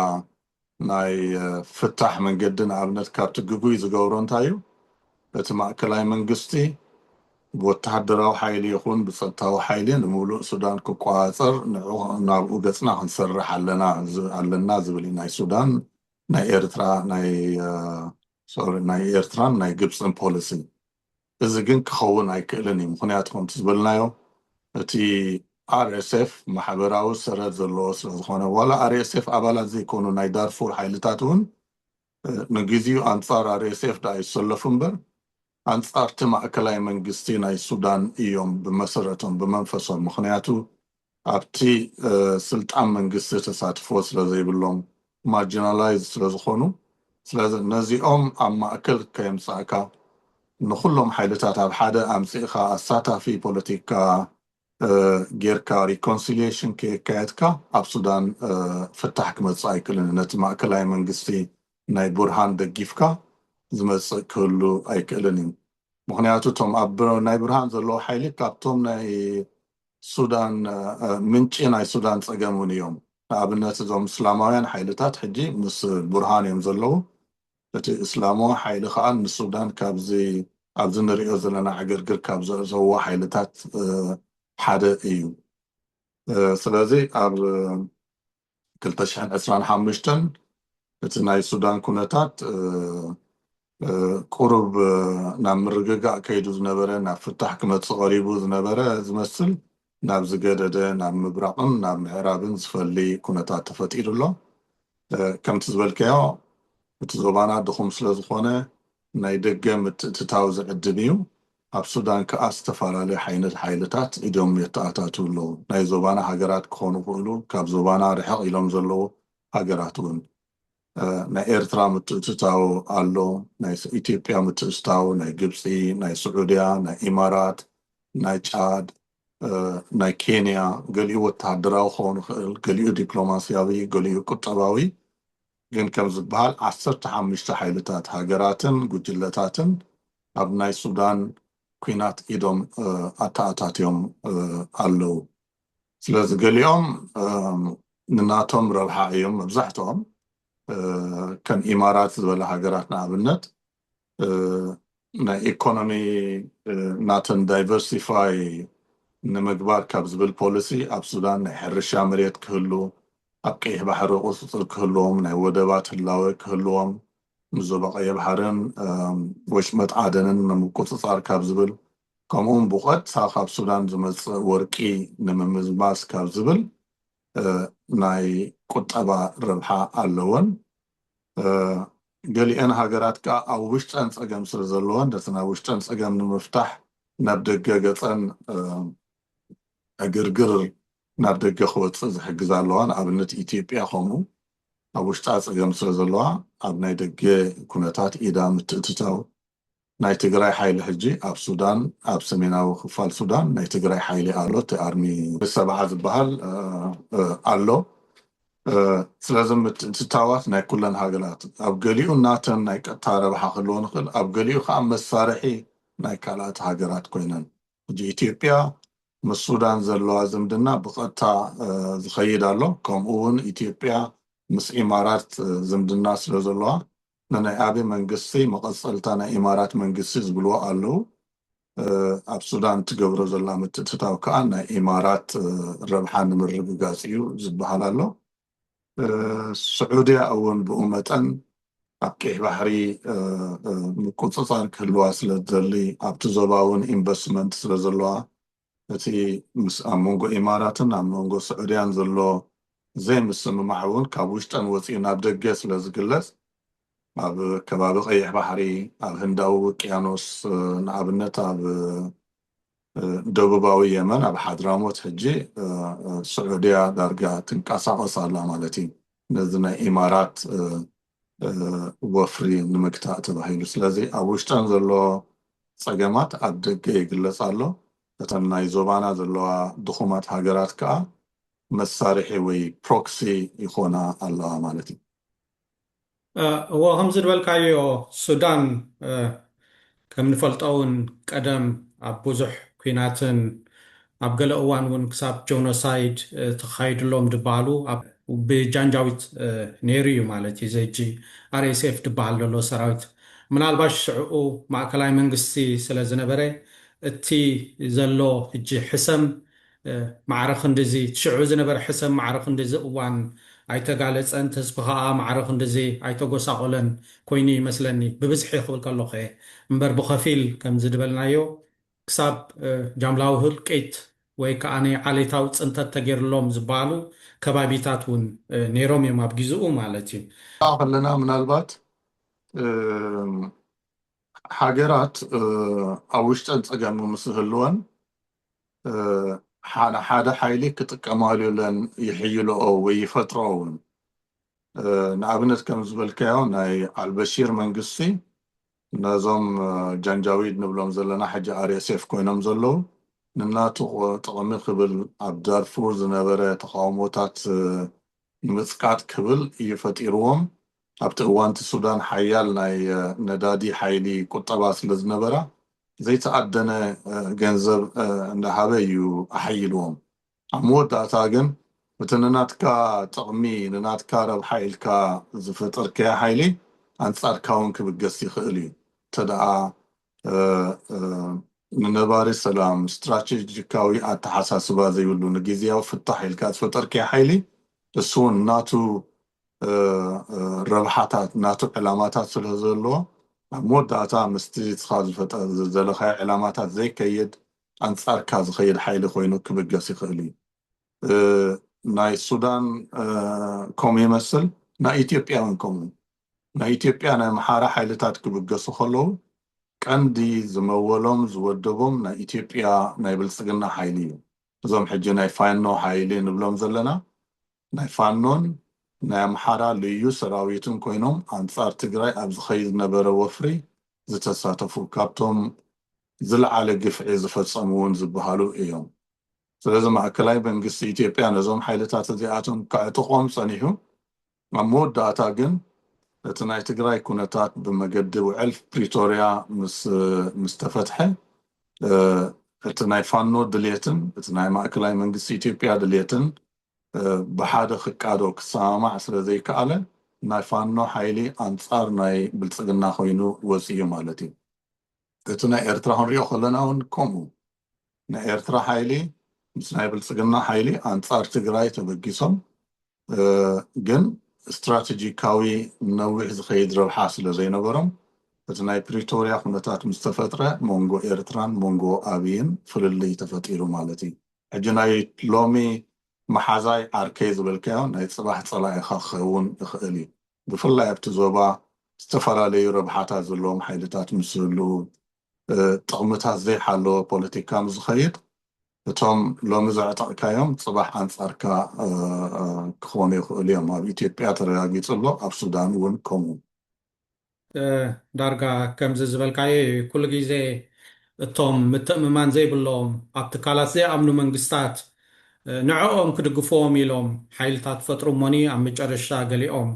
ናይ ፍታሕ መንገዲ ንኣብነት ካብቲ ግጉይ ዝገብሮ እንታይ እዩ? እቲ ማእከላይ መንግስቲ ብወተሃደራዊ ሓይሊ ይኹን ብፀጥታዊ ሓይሊ ንምሉእ ሱዳን ክቆፃፀር ንዑ ናብኡ ገፅና ክንሰርሕ ኣለና ኣለና ዝብል እዩ። ናይ ሱዳን ናይ ኤርትራ ናይ ሶሪ ናይ ኤርትራን ናይ ግብፅን ፖሊሲ። እዚ ግን ክኸውን ኣይክእልን እዩ። ምክንያቱ ከምቲ ዝበልናዮ እቲ ኣር ኤስ ኤፍ ማሕበራዊ ሰረት ዘለዎ ስለዝኾነ ዋላ ኣር ኤስ ኤፍ ኣባላት ዘይኮኑ ናይ ዳርፉር ሓይልታት እውን ንግዜኡ ኣንፃር ኣር ኤስ ኤፍ ደኣ ይሰለፉ እምበር ኣንፃርቲ ማእከላይ መንግስቲ ናይ ሱዳን እዮም ብመሰረቶም ብመንፈሶም። ምክንያቱ ኣብቲ ስልጣን መንግስቲ ተሳትፎ ስለዘይብሎም ማርጂናላይዝ ስለዝኾኑ ስለዚ ነዚኦም ኣብ ማእከል ከየምፃእካ ንኩሎም ሓይልታት ኣብ ሓደ ኣምፂእካ ኣሳታፊ ፖለቲካ ጌርካ ሪኮንሲሊሽን ከየካየድካ ኣብ ሱዳን ፍታሕ ክመፅእ ኣይክእልን። ነቲ ማእከላይ መንግስቲ ናይ ቡርሃን ደጊፍካ ዝመፅእ ክህሉ ኣይክእልን እዩ። ምክንያቱ እቶም ኣብ ናይ ቡርሃን ዘለዉ ሓይሊ ካብቶም ናይ ሱዳን ምንጪ ናይ ሱዳን ፀገም እውን እዮም። ንኣብነት እዞም እስላማውያን ሓይልታት ሕጂ ምስ ቡርሃን እዮም ዘለዉ። እቲ እስላማዊ ሓይሊ ከዓ ንሱዳን ካብዚ ኣብዚ ንሪኦ ዘለና ዕግርግር ካብ ዘእተዎ ሓይልታት ሓደ እዩ። ስለዚ ኣብ ክልተ ሽሕን ዕስራን ሓሙሽተን እቲ ናይ ሱዳን ኩነታት ቁሩብ ናብ ምርግጋእ ከይዱ ዝነበረ ናብ ፍታሕ ክመፅእ ቀሪቡ ዝነበረ ዝመስል ናብ ዝገደደ ናብ ምብራቕን ናብ ምዕራብን ዝፈሊ ኩነታት ተፈጢሩ ኣሎ። ከምቲ ዝበልካዮ እቲ ዞባና ድኹም ስለ ዝኾነ ናይ ደገ ምትእትታው ዝዕድም እዩ። ኣብ ሱዳን ከዓ ዝተፈላለዩ ዓይነት ሓይልታት ኢዶም የተኣታትው ኣለዉ። ናይ ዞባና ሃገራት ክኾኑ ክእሉ ካብ ዞባና ርሕቕ ኢሎም ዘለዉ ሃገራት እውን ናይ ኤርትራ ምትእትታው ኣሎ፣ ናይ ኢትዮጵያ ምትእትታው፣ ናይ ግብፂ፣ ናይ ስዑድያ፣ ናይ ኢማራት፣ ናይ ጫድ፣ ናይ ኬንያ ገሊኡ ወተሃደራዊ ክኸውን ይኽእል፣ ገሊኡ ዲፕሎማስያዊ፣ ገሊኡ ቁጠባዊ ግን ከም ዝበሃል ዓሰርተ ሓሙሽተ ሓይልታት ሃገራትን ጉጅለታትን ኣብ ናይ ሱዳን ኲናት ኢዶም ኣተኣታትዮም ኣለዉ። ስለዚ ገሊኦም ንናቶም ረብሓ እዮም መብዛሕትኦም ከም ኢማራት ዝበለ ሃገራት ንኣብነት ናይ ኢኮኖሚ ናተን ዳይቨርሲፋይ ንምግባር ካብ ዝብል ፖሊሲ ኣብ ሱዳን ናይ ሕርሻ መሬት ክህሉ ኣብ ቀይሕ ባሕሪ ቁፅፅር ክህልዎም ናይ ወደባት ህላወ ክህልዎም ንዞባ ቀይሕ ባሕርን ወሽመጥ ዓደንን ንምቁፅፃር ካብ ዝብል ከምኡውን ብቐጥታ ካብ ሱዳን ዝመፅእ ወርቂ ንምምዝማዝ ካብ ዝብል ናይ ቁጠባ ረብሓ ኣለወን። ገሊአን ሃገራት ከዓ ኣብ ውሽጠን ፀገም ስለ ዘለወን ነቲ ናይ ውሽጠን ፀገም ንምፍታሕ ናብ ደገ ገፀን ዕግርግር ናብ ደገ ክወፅእ ዝሕግዛ ኣለዋ። ንኣብነት ኢትዮጵያ ከምኡ ኣብ ውሽጣ ፀገም ስለ ዘለዋ ኣብ ናይ ደገ ኩነታት ኢዳ ምትእትታው ናይ ትግራይ ሓይሊ ሕጂ ኣብ ሱዳን ኣብ ሰሜናዊ ክፋል ሱዳን ናይ ትግራይ ሓይሊ ኣሎ እቲ ኣርሚ ሰብዓ ዝበሃል ኣሎ። ስለዚ ምትእትታዋት ናይ ኩለን ሃገራት ኣብ ገሊኡ ናተን ናይ ቀጥታ ረብሓ ክህልዎ ንኽእል ኣብ ገሊኡ ከዓ መሳርሒ ናይ ካልኣት ሃገራት ኮይነን ሕጂ ኢትዮጵያ ምስ ሱዳን ዘለዋ ዝምድና ብቐጥታ ዝኸይድ ኣሎ። ከምኡ እውን ኢትዮጵያ ምስ ኢማራት ዝምድና ስለ ዘለዋ፣ ንናይ ኣቢ መንግስቲ መቐጸልታ ናይ ኢማራት መንግስቲ ዝብልዎ ኣለዉ። ኣብ ሱዳን ትገብሮ ዘላ ምትእትታው ከዓ ናይ ኢማራት ረብሓ ንምርግጋጽ እዩ ዝበሃል ኣሎ። ስዑድያ እውን ብኡ መጠን ኣብ ቀይሕ ባሕሪ ምቁፅፃር ክህልዋ ስለ ትደሊ፣ ኣብቲ ዞባ እውን ኢንቨስትመንት ስለ ዘለዋ፣ እቲ ምስ ኣብ መንጎ ኢማራትን ኣብ መንጎ ስዑድያን ዘሎ ዘይምስምማዕ እውን ካብ ውሽጠን ወፂኡ ናብ ደገ ስለ ዝግለፅ፣ ኣብ ከባቢ ቀይሕ ባሕሪ፣ ኣብ ህንዳዊ ውቅያኖስ፣ ንኣብነት ኣብ ደቡባዊ የመን ኣብ ሓድራሞት ሕጂ ስዑድያ ዳርጋ ትንቀሳቐስ ኣላ ማለት እዩ። ነዚ ናይ ኢማራት ወፍሪ ንምግታእ ተባሂሉ። ስለዚ ኣብ ውሽጠን ዘሎ ፀገማት ኣብ ደገ ይግለፅ ኣሎ። እተን ናይ ዞባና ዘለዋ ድኹማት ሃገራት ከዓ መሳርሒ ወይ ፕሮክሲ ይኾና ኣለዋ ማለት እዩ። እዎ፣ ከምዚ ዝበልካዮ ሱዳን ከም ንፈልጦ እውን ቀደም ኣብ ብዙሕ ኲናትን ኣብ ገለ እዋን እውን ክሳብ ጆኖሳይድ ተኻይድሎም ዝበሃሉ ብጃንጃዊት ነይሩ እዩ ማለት እዩ። ዘጂ ኣር ኤስ ኤፍ ዝበሃል ዘሎ ሰራዊት ምናልባሽ ሽዕኡ ማእከላይ መንግስቲ ስለ ዝነበረ እቲ ዘሎ ሕጂ ሕሰም ማዕረ ክንድዚ ሽዑ ዝነበረ ሕሰም ማዕረ ክንድዚ እዋን ኣይተጋለፀን፣ ተስፋ ከዓ ማዕረ ክንድዚ ኣይተጎሳቆለን ኮይኑ ይመስለኒ። ብብዝሒ ክብል ከለኹ እየ እምበር ብኸፊል ከምዚ ዝበልናዮ ክሳብ ጃምላዊ ህልቂት ወይ ከዓ ዓሌታዊ ፅንተት ተገይርሎም ዝበሃሉ ከባቢታት እውን ነይሮም እዮም ኣብ ግዝኡ ማለት እዩ። ከለና ምናልባት ሃገራት ኣብ ውሽጠን ፀገም ምስ ዝህልወን ሓደ ሓይሊ ክጥቀማሉ ለን ይሕይልኦ ወይ ይፈጥሮ እውን። ንኣብነት ከም ዝበልካዮ ናይ ኣልበሺር መንግስቲ ነዞም ጃንጃዊድ ንብሎም ዘለና ሕጂ ኣር ኤስ ኤፍ ኮይኖም ዘለዉ ንናቱ ጥቕሚ ክብል ኣብ ዳርፉር ዝነበረ ተቃውሞታት ንምፅቃጥ ክብል እዩ ፈጢርዎም። ኣብቲ እዋን እቲ ሱዳን ሓያል ናይ ነዳዲ ሓይሊ ቁጠባ ስለ ዝነበራ ዘይተኣደነ ገንዘብ እንዳሃበ እዩ ኣሓይልዎም። ኣብ መወዳእታ ግን እቲ ንናትካ ጥቕሚ ንናትካ ረብሓ ኢልካ ዝፈጠርካዮ ሓይሊ ኣንጻርካ እውን ክብገስ ይኽእል እዩ። እንተ ደኣ ንነባሪ ሰላም ስትራቴጂካዊ ኣተሓሳስባ ዘይብሉ ንግዝያዊ ፍታሕ ኢልካ ዝፈጠርካዮ ሓይሊ እሱ እውን ናቱ ረብሓታት ናቱ ዕላማታት ስለ ዘለዎ ኣብ መወዳእታ ምስቲ ንስኻ ዝፈጠ ዝደለኻዮ ዕላማታት ዘይከይድ ኣንጻርካ ዝኸይድ ሓይሊ ኮይኑ ክብገስ ይኽእል እዩ። ናይ ሱዳን ከምኡ ይመስል፣ ናይ ኢትዮጵያ እውን ከምኡ። ናይ ኢትዮጵያ ናይ ኣምሓራ ሓይልታት ክብገሱ ከለዉ ቀንዲ ዝመወሎም ዝወደቦም ናይ ኢትዮጵያ ናይ ብልፅግና ሓይሊ እዩ። እዞም ሕጂ ናይ ፋኖ ሓይሊ ንብሎም ዘለና ናይ ፋኖን ናይ ኣምሓራ ልዩ ሰራዊትን ኮይኖም ኣንጻር ትግራይ ኣብ ዝኸይድ ዝነበረ ወፍሪ ዝተሳተፉ ካብቶም ዝለዓለ ግፍዒ ዝፈጸሙ እውን ዝበሃሉ እዮም። ስለዚ ማእከላይ መንግስቲ ኢትዮጵያ ነዞም ሓይልታት እዚኣቶም ከዕጥቖም ጸኒሑ ኣብ መወዳእታ ግን እቲ ናይ ትግራይ ኩነታት ብመገዲ ውዕል ፕሪቶርያ ምስ ምስ ተፈትሐ እቲ ናይ ፋኖ ድልየትን እቲ ናይ ማእከላይ መንግስቲ ኢትዮጵያ ድልየትን ብሓደ ክቃዶ ክሰማማዕ ስለ ዘይከኣለ ናይ ፋኖ ሓይሊ ኣንጻር ናይ ብልጽግና ኮይኑ ወፂኡ ማለት እዩ። እቲ ናይ ኤርትራ ክንሪኦ ከለና እውን ከምኡ ናይ ኤርትራ ሓይሊ ምስ ናይ ብልጽግና ሓይሊ ኣንጻር ትግራይ ተበጊሶም ግን ስትራቴጂካዊ ነዊሕ ዝኸይድ ረብሓ ስለ ዘይነበሮም እቲ ናይ ፕሪቶርያ ኩነታት ምስ ተፈጥረ መንጎ ኤርትራን መንጎ ኣብይን ፍልልይ ተፈጢሩ ማለት እዩ። ሕጂ ናይ ሎሚ መሓዛይ ዓርከይ ዝበልካዮ ናይ ፅባሕ ፀላኢኻ ክኸውን ይኽእል እዩ። ብፍላይ ኣብቲ ዞባ ዝተፈላለዩ ረብሓታት ዘለዎም ሓይልታት ምስ ዝህልዉ ጥቕምታት ዘይሓለወ ፖለቲካ ምስ ዝኸይድ እቶም ሎሚ ዘዕጠቕካዮም ፅባሕ ኣንፃርካ ክኾኑ ይኽእሉ እዮም። ኣብ ኢትዮጵያ ተረጋጊፁ ኣሎ፣ ኣብ ሱዳን እውን ከምኡ። ዳርጋ ከምዚ ዝበልካዮ እዩ። ኩሉ ግዜ እቶም ምትእምማን ዘይብሎም ኣብ ትካላት ዘይኣምኑ መንግስታት ንዕኦም ክድግፍዎም ኢሎም ሓይልታት ፈጥሩ እሞኒ ኣብ መጨረሽታ ገሊኦም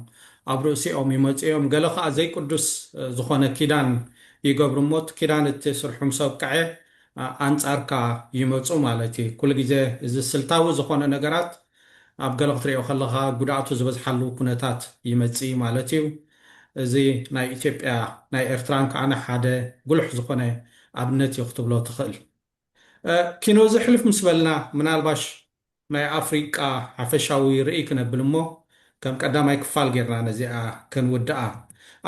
ኣብ ርእሲኦም ይመፁ እዮም። ገለ ከዓ ዘይቅዱስ ዝኾነ ኪዳን ይገብሩ እሞ እቲ ኪዳን እቲ ስርሑ ምስ ኣብቅዐ ኣንጻርካ ይመጹ ማለት እዩ። ኩሉ ግዜ እዚ ስልታዊ ዝኾነ ነገራት ኣብ ገለ ክትሪኦ ከለኻ ጉድኣቱ ዝበዝሓሉ ኩነታት ይመጽእ እዩ ማለት እዩ። እዚ ናይ ኢትዮጵያ ናይ ኤርትራን ከኣ ሓደ ጉልሕ ዝኾነ ኣብነት እዩ ክትብሎ ትኽእል። ኪኖ ዘሕልፍ ምስ በልና ምናልባሽ ናይ ኣፍሪቃ ሓፈሻዊ ርእይ ክነብል እሞ ከም ቀዳማይ ክፋል ጌርና ነዚኣ ክንውድኣ።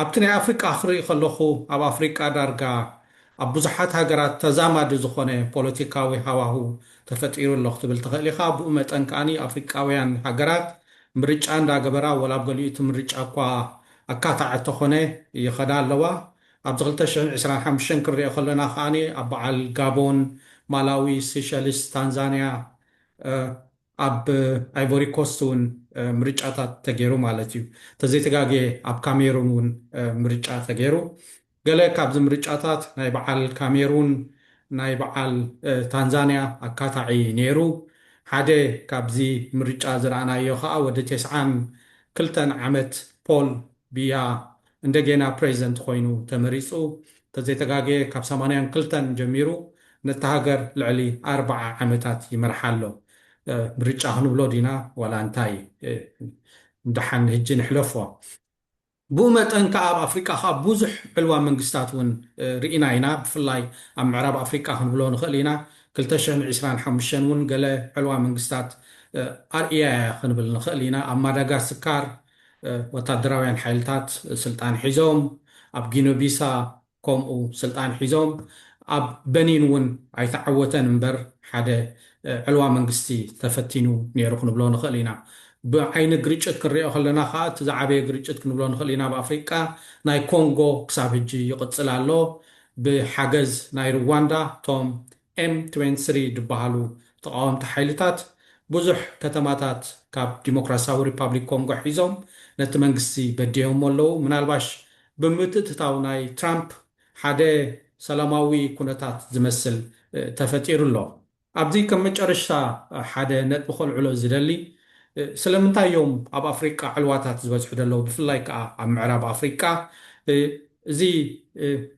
ኣብቲ ናይ ኣፍሪቃ ክርኢ ከለኹ ኣብ ኣፍሪቃ ዳርጋ ኣብ ብዙሓት ሃገራት ተዛማዲ ዝኾነ ፖለቲካዊ ሃዋሁ ተፈጢሩ ኣሎ ክትብል ትኽእል ኢኻ። ብኡ መጠን ከኣ ኣፍሪቃውያን ሃገራት ምርጫ እንዳገበራ ወላ ኣብ ገሊኡ እቲ ምርጫ እኳ ኣካታዕ እንተኾነ ይኸዳ ኣለዋ። ኣብዚ ክልተ ሽሕን ዕስራን ሓሙሽተን ክንሪኦ ከለና ከኣ ኣብ በዓል ጋቦን፣ ማላዊ፣ ሲሸልስ፣ ታንዛንያ፣ ኣብ ኣይቮሪ ኮስት እውን ምርጫታት ተገይሩ ማለት እዩ። ተዘይተጋግየ ኣብ ካሜሩን እውን ምርጫ ተገይሩ። ገለ ካብዚ ምርጫታት ናይ በዓል ካሜሩን ናይ በዓል ታንዛንያ ኣካታዒ ነይሩ። ሓደ ካብዚ ምርጫ ዝረኣናዮ ከዓ ወዲ ተስዓን ክልተን ዓመት ፖል ቢያ እንደገና ፕሬዚደንት ኮይኑ ተመሪፁ። ተዘይተጋግየ ካብ ሰማንያን ክልተን ጀሚሩ ነታ ሃገር ልዕሊ ኣርባዓ ዓመታት ይመርሓ ኣሎ። ምርጫ ክንብሎ ዲና ዋላ እንታይ? ደሓን ህጂ ንሕለፎ። ብኡ መጠን ከዓ ኣብ ኣፍሪቃ ከዓ ብዙሕ ዕልዋ መንግስታት እውን ርኢና ኢና። ብፍላይ ኣብ ምዕራብ ኣፍሪቃ ክንብሎ ንኽእል ኢና። ክልተ ሽሕን ዕስራን ሓሙሽተን እውን ገለ ዕልዋ መንግስታት ኣርእያ ክንብል ንኽእል ኢና። ኣብ ማዳጋስካር ወታደራውያን ሓይልታት ስልጣን ሒዞም፣ ኣብ ጊኖቢሳ ከምኡ ስልጣን ሒዞም፣ ኣብ በኒን እውን ኣይተዓወተን እምበር ሓደ ዕልዋ መንግስቲ ተፈቲኑ ነይሩ ክንብሎ ንኽእል ኢና። ብዓይኒ ግርጭት ክንሪኦ ከለና ከዓ እቲ ዝዓበየ ግርጭት ክንብሎ ንኽእል ኢና ኣብ ኣፍሪቃ። ናይ ኮንጎ ክሳብ ሕጂ ይቕፅል ኣሎ። ብሓገዝ ናይ ሩዋንዳ እቶም ኤም ትዌንቲ ስሪ ዝበሃሉ ተቃወምቲ ሓይልታት ብዙሕ ከተማታት ካብ ዲሞክራሲያዊ ሪፓብሊክ ኮንጎ ሒዞም ነቲ መንግስቲ በዲዮሞ ኣለዉ። ምናልባሽ ብምትእትታው ናይ ትራምፕ ሓደ ሰላማዊ ኩነታት ዝመስል ተፈጢሩ ኣሎ። ኣብዚ ከም መጨረሽታ ሓደ ነጥቢ ከልዕሎ ዝደሊ ስለምንታይ እዮም ኣብ ኣፍሪቃ ዕልዋታት ዝበዝሑ ዘለዉ፣ ብፍላይ ከዓ ኣብ ምዕራብ ኣፍሪቃ። እዚ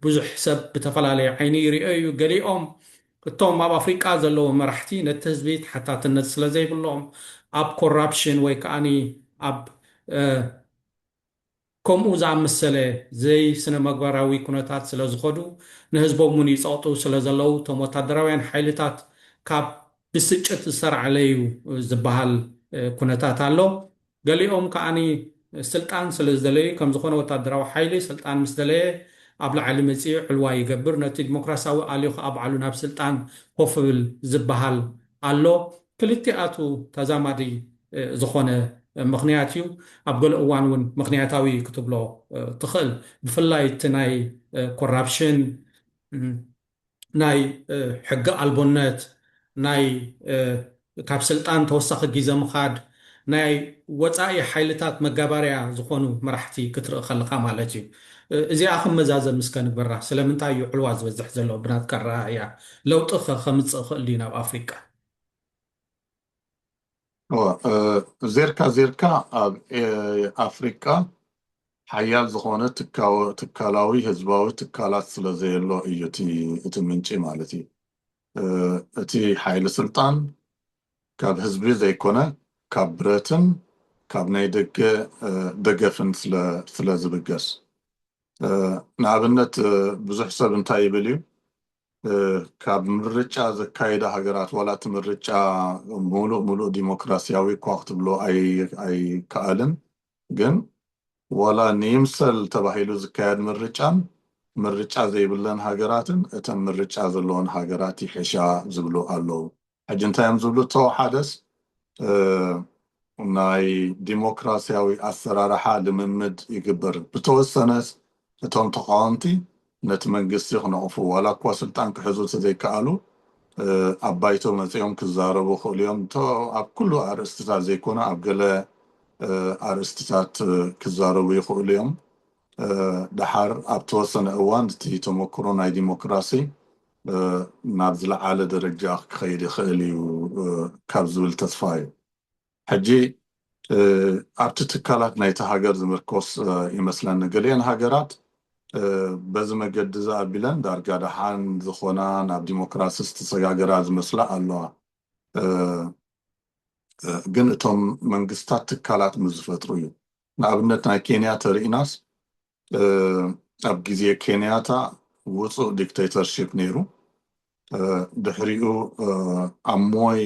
ብዙሕ ሰብ ብተፈላለየ ዓይኒ ይሪኦ እዩ። ገሊኦም እቶም ኣብ ኣፍሪቃ ዘለዉ መራሕቲ ነቲ ህዝቢ ተሓታትነት ስለ ዘይብሎም ኣብ ኮራፕሽን ወይ ከዓኒ ኣብ ከምኡ ዝኣመሰለ ዘይስነ መግባራዊ ኩነታት ስለ ዝኸዱ ንህዝቦም እውን ይፀቕጡ ስለ ዘለዉ እቶም ወታደራውያን ሓይልታት ካብ ብስጭት ዝተራዕለዩ ዝበሃል ኩነታት ኣሎ። ገሊኦም ከዓኒ ስልጣን ስለ ዝደለዩ ከም ዝኾነ ወታደራዊ ሓይሊ ስልጣን ምስ ደለየ ኣብ ላዕሊ መፂኡ ዕልዋ ይገብር፣ ነቲ ዲሞክራሲያዊ ኣልዩ ከዓ ባዕሉ ናብ ስልጣን ኮፍ ብል ዝበሃል ኣሎ። ክልቲኣቱ ተዛማዲ ዝኾነ ምኽንያት እዩ። ኣብ ገለ እዋን እውን ምኽንያታዊ ክትብሎ ትኽእል። ብፍላይ እቲ ናይ ኮራፕሽን፣ ናይ ሕጊ ኣልቦነት፣ ናይ ካብ ስልጣን ተወሳኺ ግዜ ምኻድ፣ ናይ ወፃኢ ሓይልታት መጋባርያ ዝኾኑ መራሕቲ ክትርኢ ከለኻ ማለት እዩ። እዚኣ ክመዛዘን ምስ ከንግበራ ስለምንታይ እዩ ዕልዋ ዝበዝሕ ዘሎ ብናትካ ኣረኣእያ? ለውጢ ከ ከምፅእ ይኽእል ድዩ ናብ ኣፍሪቃ? ዜርካ ዜርካ ኣብ ኣፍሪቃ ሓያል ዝኾነ ትካላዊ ህዝባዊ ትካላት ስለ ዘየሎ እዩ እቲ ምንጪ ማለት እዩ። እቲ ሓይሊ ስልጣን ካብ ህዝቢ ዘይኮነ ካብ ብረትን ካብ ናይ ደገ ደገፍን ስለ ዝብገስ፣ ንኣብነት ብዙሕ ሰብ እንታይ ይብል እዩ፣ ካብ ምርጫ ዘካየዳ ሃገራት ዋላ እቲ ምርጫ ሙሉእ ሙሉእ ዲሞክራሲያዊ እኳ ክትብሎ ኣይከኣልን፣ ግን ዋላ ንይምሰል ተባሂሉ ዝካየድ ምርጫን ምርጫ ዘይብለን ሃገራትን እተን ምርጫ ዘለወን ሃገራት ይሕሻ ዝብሉ ኣለዉ። ሕጂ እንታይ እዮም ዝብሉ? እቶ ሓደስ ናይ ዲሞክራሲያዊ ኣሰራርሓ ልምምድ ይግበር። ብተወሰነ እቶም ተቃወምቲ ነቲ መንግስቲ ክነቕፉ ዋላ እኳ ስልጣን ክሕዙ ተዘይከኣሉ ኣብ ባይቶ መፂኦም ክዛረቡ ይኽእሉ እዮም። እቶ ኣብ ኩሉ ኣርእስትታት ዘይኮነ ኣብ ገለ ኣርእስትታት ክዛረቡ ይኽእሉ እዮም። ደሓር ኣብ ተወሰነ እዋን እቲ ተመክሮ ናይ ዲሞክራሲ ናብ ዝለዓለ ደረጃ ክኸይድ ይኽእል እዩ ካብ ዝብል ተስፋ እዩ። ሕጂ ኣብቲ ትካላት ናይቲ ሃገር ዝምርኮስ ይመስለኒ። ገሊአን ሃገራት በዚ መገዲ እዚ ኣቢለን ዳርጋ ደሓን ዝኾና ናብ ዲሞክራሲ ዝተሰጋገራ ዝመስላ ኣለዋ። ግን እቶም መንግስታት ትካላት ምስ ዝፈጥሩ እዩ። ንኣብነት ናይ ኬንያ ተርኢናስ ኣብ ግዜ ኬንያታ ውፁእ ዲክቴተርሺፕ ነይሩ። ድሕሪኡ ኣብ ሞይ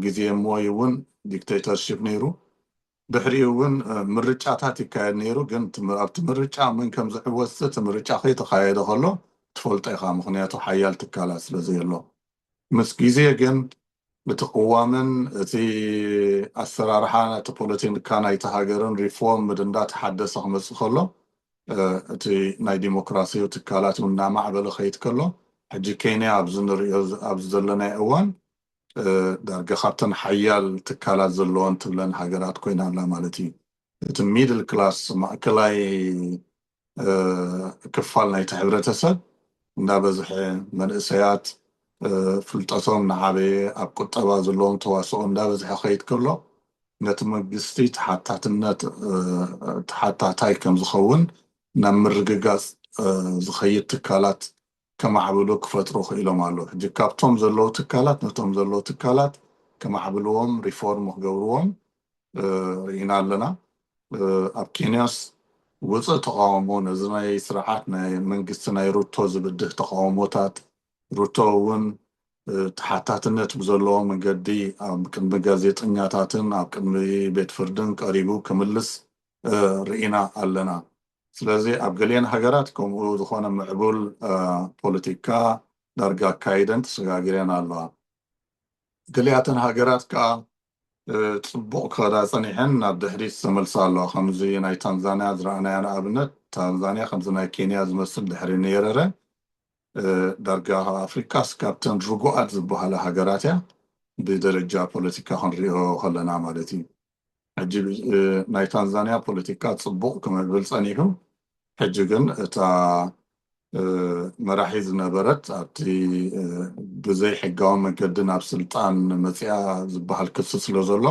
ግዜ ሞይ እውን ዲክቴተርሺፕ ነይሩ። ድሕሪኡ እውን ምርጫታት ይካየድ ነይሩ። ግን ኣብቲ ምርጫ መን ከም ዝዕወት እቲ ምርጫ ከይተኻየደ ከሎ ትፈልጦ ኢኻ። ምክንያቱ ሓያል ትካላት ስለ ዘየሎ ምስ ግዜ ግን እቲ ቅዋምን እቲ ኣሰራርሓ እቲ ፖለቲካ ናይቲ ሃገርን ሪፎርም እንዳተሓደሰ ክመፅእ ከሎ እቲ ናይ ዲሞክራሲ ትካላት እናማዕበለ ከይድ ከሎ ሕጂ ኬንያ ኣብዚ ንሪኦ ኣብዚ ዘለናይ እዋን ዳርጋ ካብተን ሓያል ትካላት ዘለዎን ትብለን ሃገራት ኮይና ኣላ ማለት እዩ። እቲ ሚድል ክላስ ማእከላይ ክፋል ናይቲ ሕብረተሰብ እንዳበዝሐ መንእሰያት ፍልጠቶም እናዓበየ ኣብ ቁጠባ ዘለዎም ተዋስኦ እንዳበዝሐ ከይድ ከሎ ነቲ መንግስቲ ተሓታትነት ተሓታታይ ከም ዝኸውን ናብ ምርግጋፅ ዝኸይድ ትካላት ከማዕብሉ ክፈጥሩ ክኢሎም ኣለዉ። ሕጂ ካብቶም ዘለዉ ትካላት ነቶም ዘለዉ ትካላት ከማዕብልዎም ሪፎርም ክገብርዎም ርኢና ኣለና። ኣብ ኬንያስ ውፅእ ተቃውሞ ነዚ ናይ ስርዓት ናይ መንግስቲ ናይ ሩቶ ዝብድህ ተቃውሞታት ሩቶ እውን ተሓታትነት ብዘለዎ መንገዲ ኣብ ቅድሚ ጋዜጠኛታትን ኣብ ቅድሚ ቤት ፍርድን ቀሪቡ ክምልስ ርኢና ኣለና። ስለዚ ኣብ ገሊአን ሃገራት ከምኡ ዝኾነ ምዕቡል ፖለቲካ ዳርጋ ኣካይደን ተሰጋጊረን ኣለዋ። ገሊኣተን ሃገራት ከዓ ፅቡቕ ክኸዳ ፀኒሐን ናብ ድሕሪት ዝተመልሳ ኣለዋ። ከምዚ ናይ ታንዛንያ ዝረኣናያ ንኣብነት ታንዛንያ ከምዚ ናይ ኬንያ ዝመስል ድሕሪ ነይረረ ዳርጋ ኣፍሪቃስ ካብተን ርጉኣት ዝበሃላ ሃገራት እያ ብደረጃ ፖለቲካ ክንሪኦ ከለና ማለት እዩ። ሕጂ ናይ ታንዛንያ ፖለቲካ ፅቡቕ ክምዕብል ፀኒሑ ሕጂ ግን እታ መራሒ ዝነበረት ኣብቲ ብዘይ ሕጋዊ መንገዲ ናብ ስልጣን መፅያ ዝበሃል ክሲ ስለ ዘሎ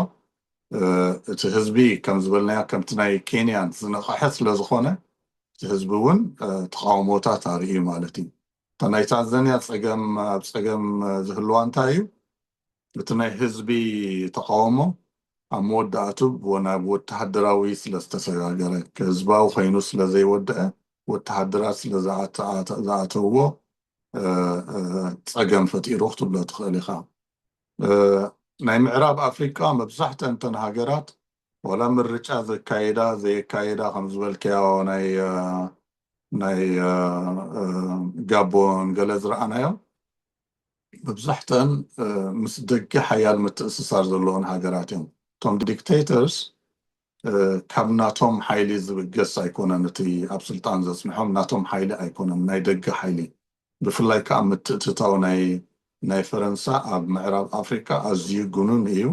እቲ ህዝቢ ከም ዝበልናዮ ከምቲ ናይ ኬንያን ዝነቐሐ ስለ ዝኾነ እቲ ህዝቢ እውን ተቃውሞታት ኣርእዩ ማለት እዩ። እታ ናይ ታንዛንያ ፀገም ኣብ ፀገም ዝህልዋ እንታይ እዩ? እቲ ናይ ህዝቢ ተቃውሞ ኣብ መወዳእቱ ናብ ወተሃደራዊ ስለ ዝተሰጋገረ ህዝባዊ ኮይኑ ስለ ዘይወደአ ወተሃደራት ስለ ዝኣተውዎ ፀገም ፈጢሩ ክትብሎ ትኽእል ኢኻ። ናይ ምዕራብ ኣፍሪቃ መብዛሕትአን እተን ሃገራት ዋላ ምርጫ ዘካይዳ ዘየካይዳ ከም ዝበልካዮ ናይ ናይ ጋቦን ገለ ዝረኣናዮ መብዛሕትአን ምስ ደገ ሓያል ምትእስሳር ዘለዎን ሃገራት እዮም። እቶም ዲክቴተርስ ካብ ናቶም ሓይሊ ዝብገስ ኣይኮነን። እቲ ኣብ ስልጣን ዘፅንሖም ናቶም ሓይሊ ኣይኮነን፣ ናይ ደገ ሓይሊ። ብፍላይ ከዓ ምትእትታው ናይ ናይ ፈረንሳ ኣብ ምዕራብ ኣፍሪቃ ኣዝዩ ግኑን እዩ።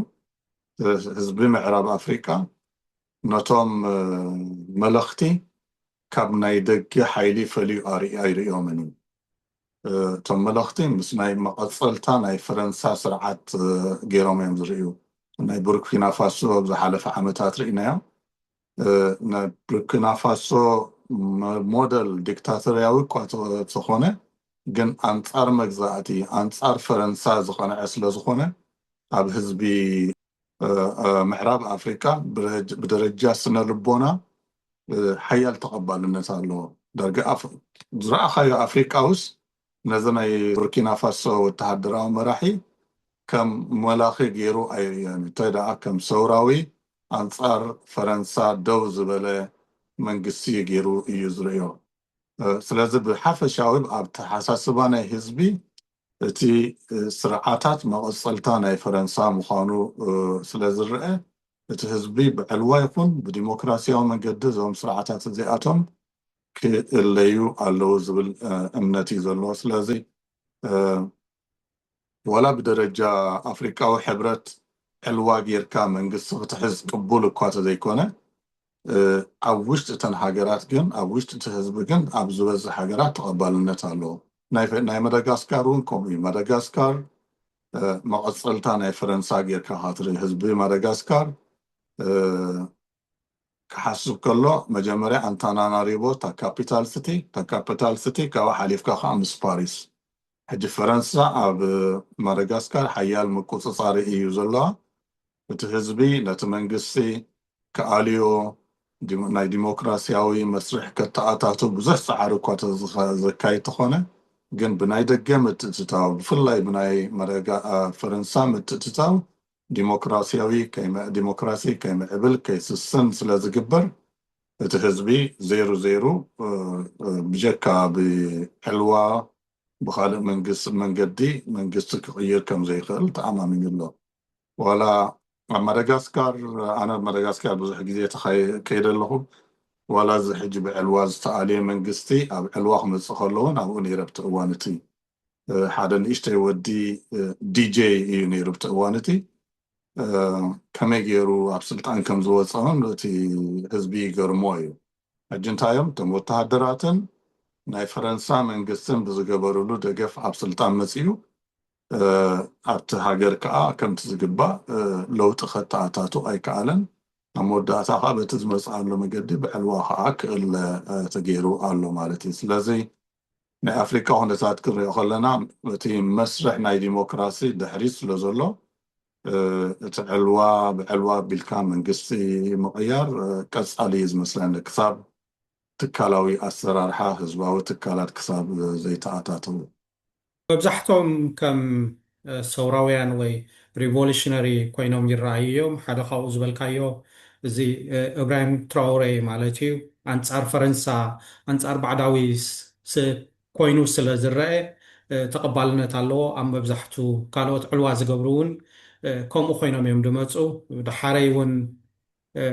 ህዝቢ ምዕራብ ኣፍሪቃ ነቶም መለኽቲ ካብ ናይ ደገ ሓይሊ ፈልዩ ኣይርእዮምን እዩ። እቶም መለኽቲ ምስ ናይ መቐፀልታ ናይ ፈረንሳ ስርዓት ገይሮም እዮም ዝርእዩ። ናይ ቡርኪና ፋሶ ዝሓለፈ ዓመታት ርኢናዮ። ናይ ቡርኪና ፋሶ ሞደል ዲክታቶርያዊ እኳ ተኾነ ግን ኣንፃር መግዛእቲ ኣንፃር ፈረንሳ ዝቐንዐ ስለ ዝኾነ ኣብ ህዝቢ ምዕራብ ኣፍሪቃ ብደረጃ ስነ ልቦና ሓያል ተቐባልነት ኣለዎ። ዳርጋ ዝረኣኻዮ ኣፍሪቃውስ ነዚ ናይ ቡርኪና ፋሶ ወተሃደራዊ መራሒ ከም መላኺ ገይሩ ኣይርእዮን። እንታይ ደኣ ከም ሰውራዊ ኣንጻር ፈረንሳ ደው ዝበለ መንግስቲ ገይሩ እዩ ዝርእዮ። ስለዚ ብሓፈሻዊ ኣብ ተሓሳስባ ናይ ህዝቢ እቲ ስርዓታት መቐጸልታ ናይ ፈረንሳ ምዃኑ ስለ ዝረአ እቲ ህዝቢ ብዕልዋ ይኹን ብዲሞክራሲያዊ መንገዲ እዞም ስርዓታት እዚኣቶም ክእለዩ ኣለዉ ዝብል እምነት እዩ ዘለዎ። ስለዚ ዋላ ብደረጃ ኣፍሪቃዊ ሕብረት ዕልዋ ጌርካ መንግስቲ ክትሕዝ ቅቡል እኳ ተዘይኮነ ኣብ ውሽጢ እተን ሃገራት ግን ኣብ ውሽጢ እቲ ህዝቢ ግን ኣብ ዝበዝሕ ሃገራት ተቐባልነት ኣለዎ። ናይ መደጋስካር እውን ከምኡ እዩ። መደጋስካር መቐፀልታ ናይ ፈረንሳ ጌርካ ካትርኢ ህዝቢ መደጋስካር ክሓስብ ከሎ መጀመርያ ኣንታናናሪቮ እታ ካፒታል ስቲ፣ እታ ካፒታል ስቲ ካብኣ ሓሊፍካ ከዓ ምስ ፓሪስ። ሕጂ ፈረንሳ ኣብ ማዳጋስካር ሓያል ምቁፅፃሪ እዩ ዘለዋ። እቲ ህዝቢ ነቲ መንግስቲ ክኣልዮ፣ ዲሞ- ናይ ዲሞክራሲያዊ መስርሕ ከተኣታቱ ብዙሕ ፃዕሪ እኳ ተዝኸ- ዘካይድ ተኾነ፣ ግን ብናይ ደገ ምትእትታው፣ ብፍላይ ብናይ መረጋ- አ፣ ፈረንሳ ምትእትታው ዲሞክራሲያዊ ከይመ- ዲሞክራሲ ከይምዕብል ከይስስን ስለ ዝግበር፣ እቲ ህዝቢ ዜሩ ዜሩ እ፣ እ፣ ብጀካ ብዕልዋ ብኻልእ መንግስቲ መንገዲ መንግስቲ ክቕይር ከም ዘይኽእል ተኣማሚኑ ኣሎ። ዋላ ኣብ ማዳጋስካር፣ ኣነ ኣብ ማዳጋስካር ብዙሕ ግዜ ተኸይ- ከይደ ኣለኹ። ዋላ እዚ ሕጂ ብዕልዋ ዝተኣልየ መንግስቲ ኣብ ዕልዋ ክመፅእ ከለውን ኣብኡ ነይረ ኣብቲ እዋን እቲ እ፣ ሓደ ንእሽተይ ወዲ እ፣ ዲጄ እዩ ነይሩ ኣብቲ እዋን እቲ እ፣ ከመይ ገይሩ ኣብ ስልጣን ከም ዝወፀውን እቲ ህዝቢ ይገርሞ እዩ። ሕጂ እንታዮም እቶም ወተሃደራትን ናይ ፈረንሳ መንግስትን ብዝገበሩሉ ደገፍ ኣብ ስልጣን መፅዩ እ፣ ኣብቲ ሃገር ከዓ ከምቲ ዝግባእ እ፣ ለውጢ ከተኣታቱ ኣይከኣለን። ኣብ መወዳእታ ከዓ በቲ ዝመፅኣሉ መገዲ ብዕልዋ ከዓ ክእለ እ፣ ተገይሩ ኣሎ ማለት እዩ። ስለዚ ናይ ኣፍሪካ ኩነታት ክንሪኦ ከለና እቲ መስርሕ ናይ ዲሞክራሲ ድሕሪት ስለ ዘሎ እ፣ እቲ ዕልዋ ብዕልዋ ኣቢልካ መንግስቲ ምቕያር እ፣ ቀፃሊ እዩ ዝመስለኒ ክሳብ ትካላዊ ኣሰራርሓ ህዝባዊ ትካላት ክሳብ ዘይተኣታተው። መብዛሕቶም ከም እ፣ ሰውራውያን ወይ ሪቮሉሽነሪ ኮይኖም ይረኣዩ እዮም። ሓደ ካብኡ ዝበልካዮ እዚ እ፣ እብራሂም ትራውሬ ማለት እዩ። ኣንጻር ፈረንሳ፣ ኣንጻር ባዕዳዊ ስ- ስ- ኮይኑ ስለ ዝረአ እ፣ ተቐባልነት ኣለዎ። ኣብ መብዛሕቱ ካልኦት ዕልዋ ዝገብሩ እውን እ፣ ከምኡ ኮይኖም እዮም ዝመፁ። ድሓረይ እውን እ፣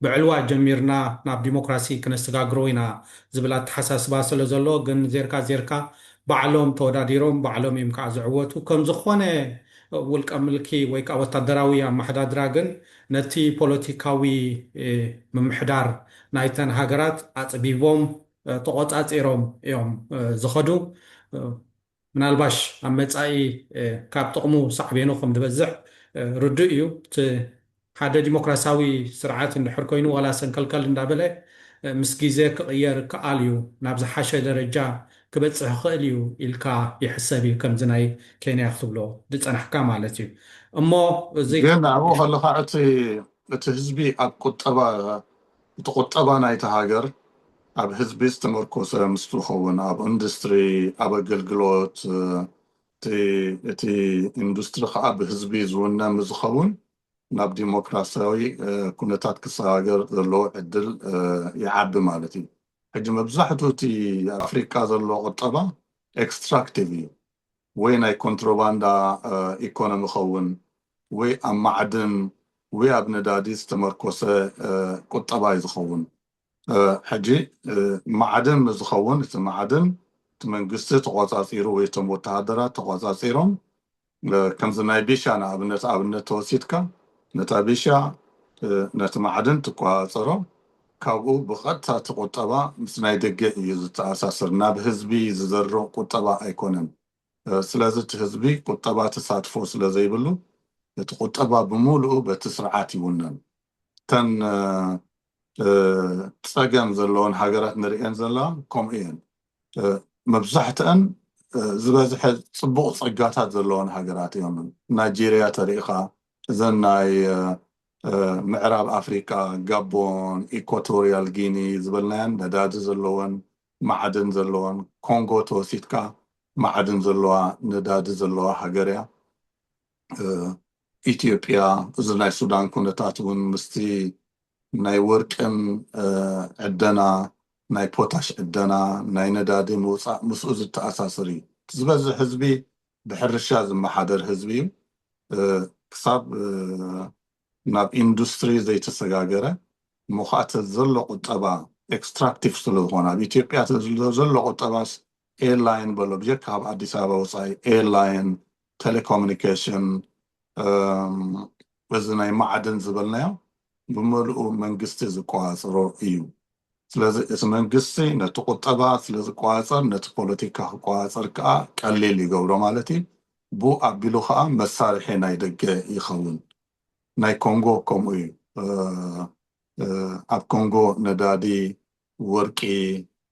ብዕልዋ ጀሚርና ናብ ዲሞክራሲ ክነሰጋግሮ ኢና ዝብል ኣተሓሳስባ ስለ ዘሎ፣ ግን ዜርካ ዜርካ ባዕሎም ተወዳዲሮም ባዕሎም እዮም ከዓ ዝዕወቱ። ከም ዝኾነ ውልቀ ምልኪ ወይ ከዓ ወታደራዊ ኣመሓዳድራ ግን ነቲ ፖለቲካዊ እ፣ ምምሕዳር ናይተን ሃገራት ኣፅቢቦም እ፣ ተቆፃፂሮም እዮም እ፣ ዝኸዱ። እ፣ ምናልባሽ ኣብ መፃኢ እ፣ ካብ ጥቕሙ ሳዕቤኑ ከም ዝበዝሕ እ፣ ርዱእ እዩ። እቲ ሓደ ዲሞክራሲያዊ ስርዓት እንድሕር ኮይኑ ዋላ ሰንከልከል እንዳበለ እ፣ ምስ ግዜ ክቕየር ክኣል እዩ፣ ናብ ዝሓሸ ደረጃ ክበፅሕ ይኽእል እዩ ኢልካ ይሕሰብ እዩ። ከምዚ ናይ ኬንያ ክትብሎ ዝፀናሕካ ማለት እዩ። እሞ እዚ ግን ኣብኡ ከለካ እቲ እቲ ህዝቢ ኣብ ቁጠባ እቲ ቁጠባ ናይቲ ሃገር ኣብ ህዝቢ ዝተመርኮሰ ምስ ዝኸውን ኣብ ኢንዱስትሪ ኣብ ኣገልግሎት እ፣ እቲ እቲ ኢንዱስትሪ ከዓ ብህዝቢ ዝውነ ምስ ዝኸውን ናብ ዲሞክራሲያዊ እ፣ ኩነታት ክሰጋገር ዘለዎ ዕድል እ፣ ይዓቢ ማለት እዩ። ሕጂ መብዛሕትኡ እቲ ኣፍሪቃ ዘሎ ቁጠባ ኤክስትራክቲቭ እዩ። ወይ ናይ ኮንትሮባንዳ እ፣ ኢኮኖሚ ኸውን ወይ ኣብ ማዕድን ወይ ኣብ ነዳዲ ዝተመርኮሰ እ፣ ቁጠባ እዩ ዝኸውን። እ፣ ሕጂ እ፣ ማዕድን ምስ ዝኸውን እቲ ማዕድን እቲ መንግስቲ ተቆፃፂሩ ወይ እቶም ወተሃደራት ተቆፃፂሮም እ፣ ከምዚ ናይ ቢሻ ንኣብነት ኣብነት ተወሲድካ ነታ ቢሻ እ፣ ነቲ ማዕድን ትቆፃፀሮ ካብኡ ብቐጥታ እቲ ቁጠባ ምስ ናይ ደገ እዩ ዝተኣሳስር። ናብ ህዝቢ ዝዘርቕ ቁጠባ ኣይኮነን። እ፣ ስለዚ እቲ ህዝቢ ቁጠባ ተሳትፎ ስለ ዘይብሉ እቲ ቁጠባ ብምሉኡ በቲ ስርዓት ይውነን። እተን እ፣ እ፣ ፀገም ዘለወን ሃገራት ንርእየን ዘለዋ ከምኡ እየን። እ፣ መብዛሕትአን እ፣ ዝበዝሐ ፅቡቕ ፀጋታት ዘለወን ሃገራት እዮም። ናይጄርያ ተሪኢኻ እዘን ናይ እ፣ እ፣ ምዕራብ ኣፍሪቃ ጋቦን ኢኳቶሪያል ጊኒ ዝበልናየን ነዳዲ ዘለወን ማዕድን ዘለወን ኮንጎ ተወሲድካ ማዕድን ዘለዋ ነዳዲ ዘለዋ ሃገር እያ። እ፣ ኢትዮጵያ እዚ ናይ ሱዳን ኩነታት እውን ምስቲ ናይ ወርቅን እ፣ ዕደና ናይ ፖታሽ ዕደና ናይ ነዳዲ ምውፃእ ምስኡ ዝተኣሳሰር እዩ። ዝበዝሕ ህዝቢ ብሕርሻ ዝመሓደር ህዝቢ እዩ። እ፣ ክሳብ እ፣ ናብ ኢንዱስትሪ ዘይተሰጋገረ እሞ ከዓ እቲ ዘሎ ቁጠባ ኤክስትራክቲቭ ስለ ዝኾነ ኣብ ኢትዮጵያ ዘሎ ቁጠባስ ኤርላይን በሎ ብጀካ ካብ ኣዲስ ኣበባ ወፃኢ ኤርላይን፣ ቴሌኮሙኒኬሽን፣ እም፣ እዚ ናይ ማዕድን ዝበልናዮ ብምልኡ መንግስቲ ዝቆፃፀሮ እዩ። ስለዚ እቲ መንግስቲ ነቲ ቁጠባ ስለ ዝቆፃፀር ነቲ ፖለቲካ ክቆፃፀር ከዓ ቀሊል ይገብሮ ማለት እዩ። ብኡ ኣቢሉ ከዓ መሳርሒ ናይ ደገ ይኸውን። ናይ ኮንጎ ከምኡ እዩ። እ፣ ኣብ ኮንጎ ነዳዲ፣ ወርቂ፣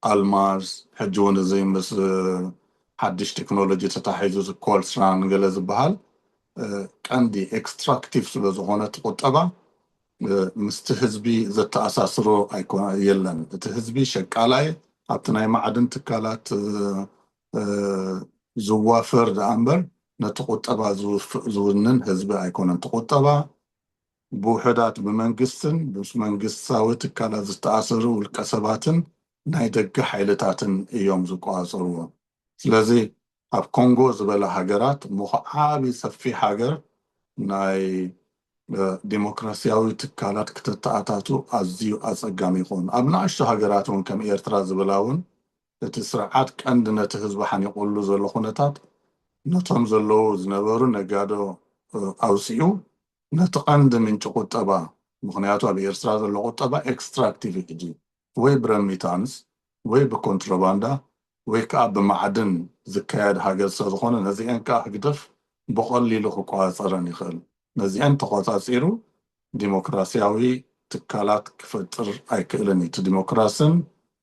ኣልማዝ፣ ሕጂ እውን እዚ ምስ ሓድሽ ቴክኖሎጂ ተታሒዙ ኮልትራን ገለ ዝበሃል ቀንዲ ኤክስትራክቲቭ ስለ ዝኾነ እቲ ቁጠባ ምስቲ ህዝቢ ዘተኣሳስሮ የለን። እቲ ህዝቢ ሸቃላይ ኣብቲ ናይ ማዕድን ትካላት ዝዋፈር ደኣ እምበር ነቲ ቁጠባ ዝውንን ህዝቢ ኣይኮነን። እቲ ቁጠባ ብውሕዳት ብመንግስትን ምስ መንግስታዊ ትካላት ዝተኣሰሩ ውልቀ ሰባትን ናይ ደገ ሓይልታትን እዮም ዝቆጻጸርዎ። ስለዚ ኣብ ኮንጎ ዝበላ ሃገራት እሞ ከዓ ዓቢ ሰፊሕ ሃገር ናይ ዲሞክራሲያዊ ትካላት ክተተኣታቱ ኣዝዩ ኣጸጋሚ ይኸውን። ኣብ ንኣሽቱ ሃገራት እውን ከም ኤርትራ ዝበላ እውን እቲ ስርዓት ቀንዲ ነቲ ህዝቢ ሓኒቑሉ ዘሎ ኩነታት ነቶም ዘለዉ ዝነበሩ ነጋዶ ኣውፂኡ ነቲ ቀንዲ ምንጪ ቁጠባ፣ ምኽንያቱ ኣብ ኤርትራ ዘሎ ቁጠባ ኤክስትራክቲቭ እዩ ሕጂ ወይ ብረሚታንስ ወይ ብኮንትሮባንዳ ወይ ከዓ ብማዕድን ዝካየድ ሃገር ስለዝኾነ ነዚአን ከዓ ህግደፍ ብቐሊሉ ክቆፃፀረን ይኽእል። ነዚአን ተቆፃፂሩ ዲሞክራሲያዊ ትካላት ክፈጥር ኣይክእልን እዩ። እቲ ዲሞክራስን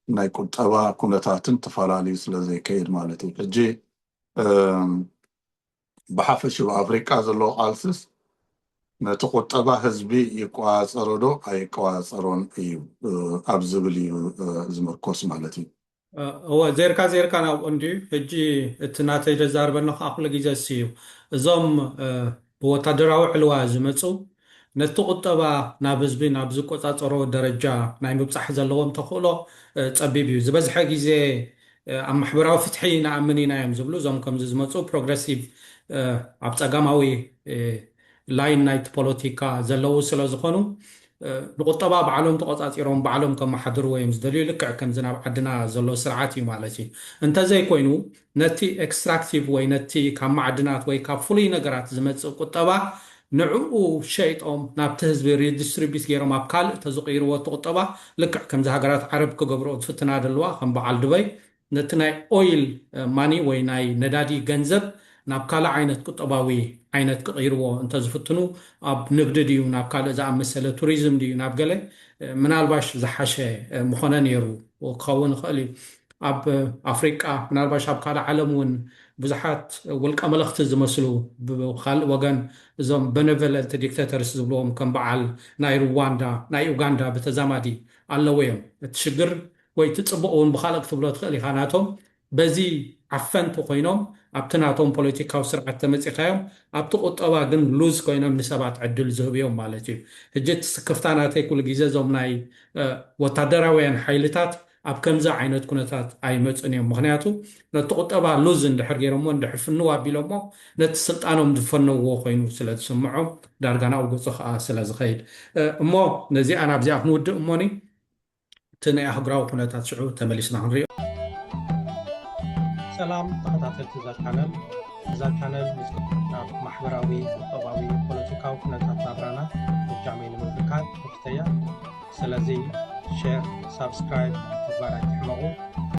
ናይ ቁጠባ ኩነታትን ተፈላለዩ ስለዘይከይድ ማለት እዩ። ሕጂ ብሓፈሽኡ ኣፍሪቃ ዘለዎ ቃልስስ ነቲ ቁጠባ ህዝቢ ይቆፃፀሮ ዶ ኣይቆፃፀሮን እዩ ኣብ ዝብል እዩ ዝምርኮስ ማለት እዩ። እወ ዜርካ ዜርካ ናብ እንድዩ ሕጂ እቲ ናተይ ዘዛርበኒ ከዓ ኩሉ ግዜ እሱ እዩ። እዞም ብወታደራዊ ዕልዋ ዝመፁ ነቲ ቁጠባ ናብ ህዝቢ ናብ ዝቆፃፀሮ ደረጃ ናይ ምብፃሕ ዘለዎም ተኽእሎ ፀቢብ እዩ። ዝበዝሐ ግዜ ኣብ ማሕበራዊ ፍትሒ ንኣምን ኢና እዮም ዝብሉ እዞም ከምዚ ዝመፁ ፕሮግረሲቭ ኣብ ፀጋማዊ ላይን ናይቲ ፖለቲካ ዘለዉ ስለ ዝኾኑ ንቁጠባ ባዕሎም ተቆፃፂሮም ባዕሎም ከመሓድርዎ እዮም ዝደልዩ። ልክዕ ከምዚ ናብ ዓድና ዘሎ ስርዓት እዩ ማለት እዩ። እንተዘይኮይኑ ነቲ ኤክስትራክቲቭ ወይ ነቲ ካብ ማዕድናት ወይ ካብ ፍሉይ ነገራት ዝመፅእ ቁጠባ ንዕኡ ሸይጦም ናብቲ ህዝቢ ሪዲስትሪቢዩት ገይሮም ኣብ ካልእ ተዝቕይርዎ እቲ ቁጠባ ልክዕ ከምዚ ሃገራት ዓረብ ክገብርኦ ዝፍትና ዘለዋ ከም በዓል ዱበይ ነቲ ናይ ኦይል ማኒ ወይ ናይ ነዳዲ ገንዘብ ናብ ካልእ ዓይነት ቁጠባዊ ዓይነት ክቕይርዎ እንተዝፍትኑ ኣብ ንግዲ ድዩ ናብ ካልእ ዝኣመሰለ ቱሪዝም ድዩ ናብ ገለ ምናልባሽ ዝሓሸ ምኾነ ነይሩ ክኸውን ይኽእል እዩ። ኣብ ኣፍሪቃ ምናልባሽ ኣብ ካልእ ዓለም እውን ብዙሓት ውልቀ መለኽቲ ዝመስሉ ብካልእ ወገን እዞም በነቨለንት ዲክተተርስ ዝብልዎም ከም በዓል ናይ ሩዋንዳ ናይ ኡጋንዳ ብተዛማዲ ኣለዉ እዮም። እቲ ሽግር ወይ እቲ ፅቡቕ እውን ብካልእ ክትብሎ ትኽእል ኢኻ ናቶም በዚ ዓፈንቲ ኮይኖም ኣብቲ ናቶም ፖለቲካዊ ስርዓት ተመፂኻዮም ኣብቲ ቁጠባ ግን ሉዝ ኮይኖም ንሰባት ዕድል ዝህብዮም ማለት እዩ። ሕጂ እቲ ስክፍታ ናተይ ኩሉ ግዜ እዞም ናይ ወታደራውያን ሓይልታት ኣብ ከምዚ ዓይነት ኩነታት ኣይመፁን እዮም። ምክንያቱ ነቲ ቁጠባ ሉዝ እንድሕር ገይሮሞ እንድሕር ፍንው ኣቢሎሞ ነቲ ስልጣኖም ዝፈነውዎ ኮይኑ ስለ ዝስምዖም ዳርጋ ናብኡ ገፁ ከዓ ስለ ዝኸይድ እሞ ነዚኣ ናብዚኣ ክንውድእ እሞኒ እቲ ናይ ኣህጉራዊ ኩነታት ሽዑ ተመሊስና ክንሪኦ። ሰላም ተኸታተልቲ እዛ ቻነል፣ እዛ ቻነል ምስ ናብ ማሕበራዊ፣ ቁጠባዊ፣ ፖለቲካዊ ኩነታት ናብራና እጃመይ ንምብርካት ክፍተያ። ስለዚ ሼር፣ ሳብስክራይብ ምግባር ኣይትሕመቑ።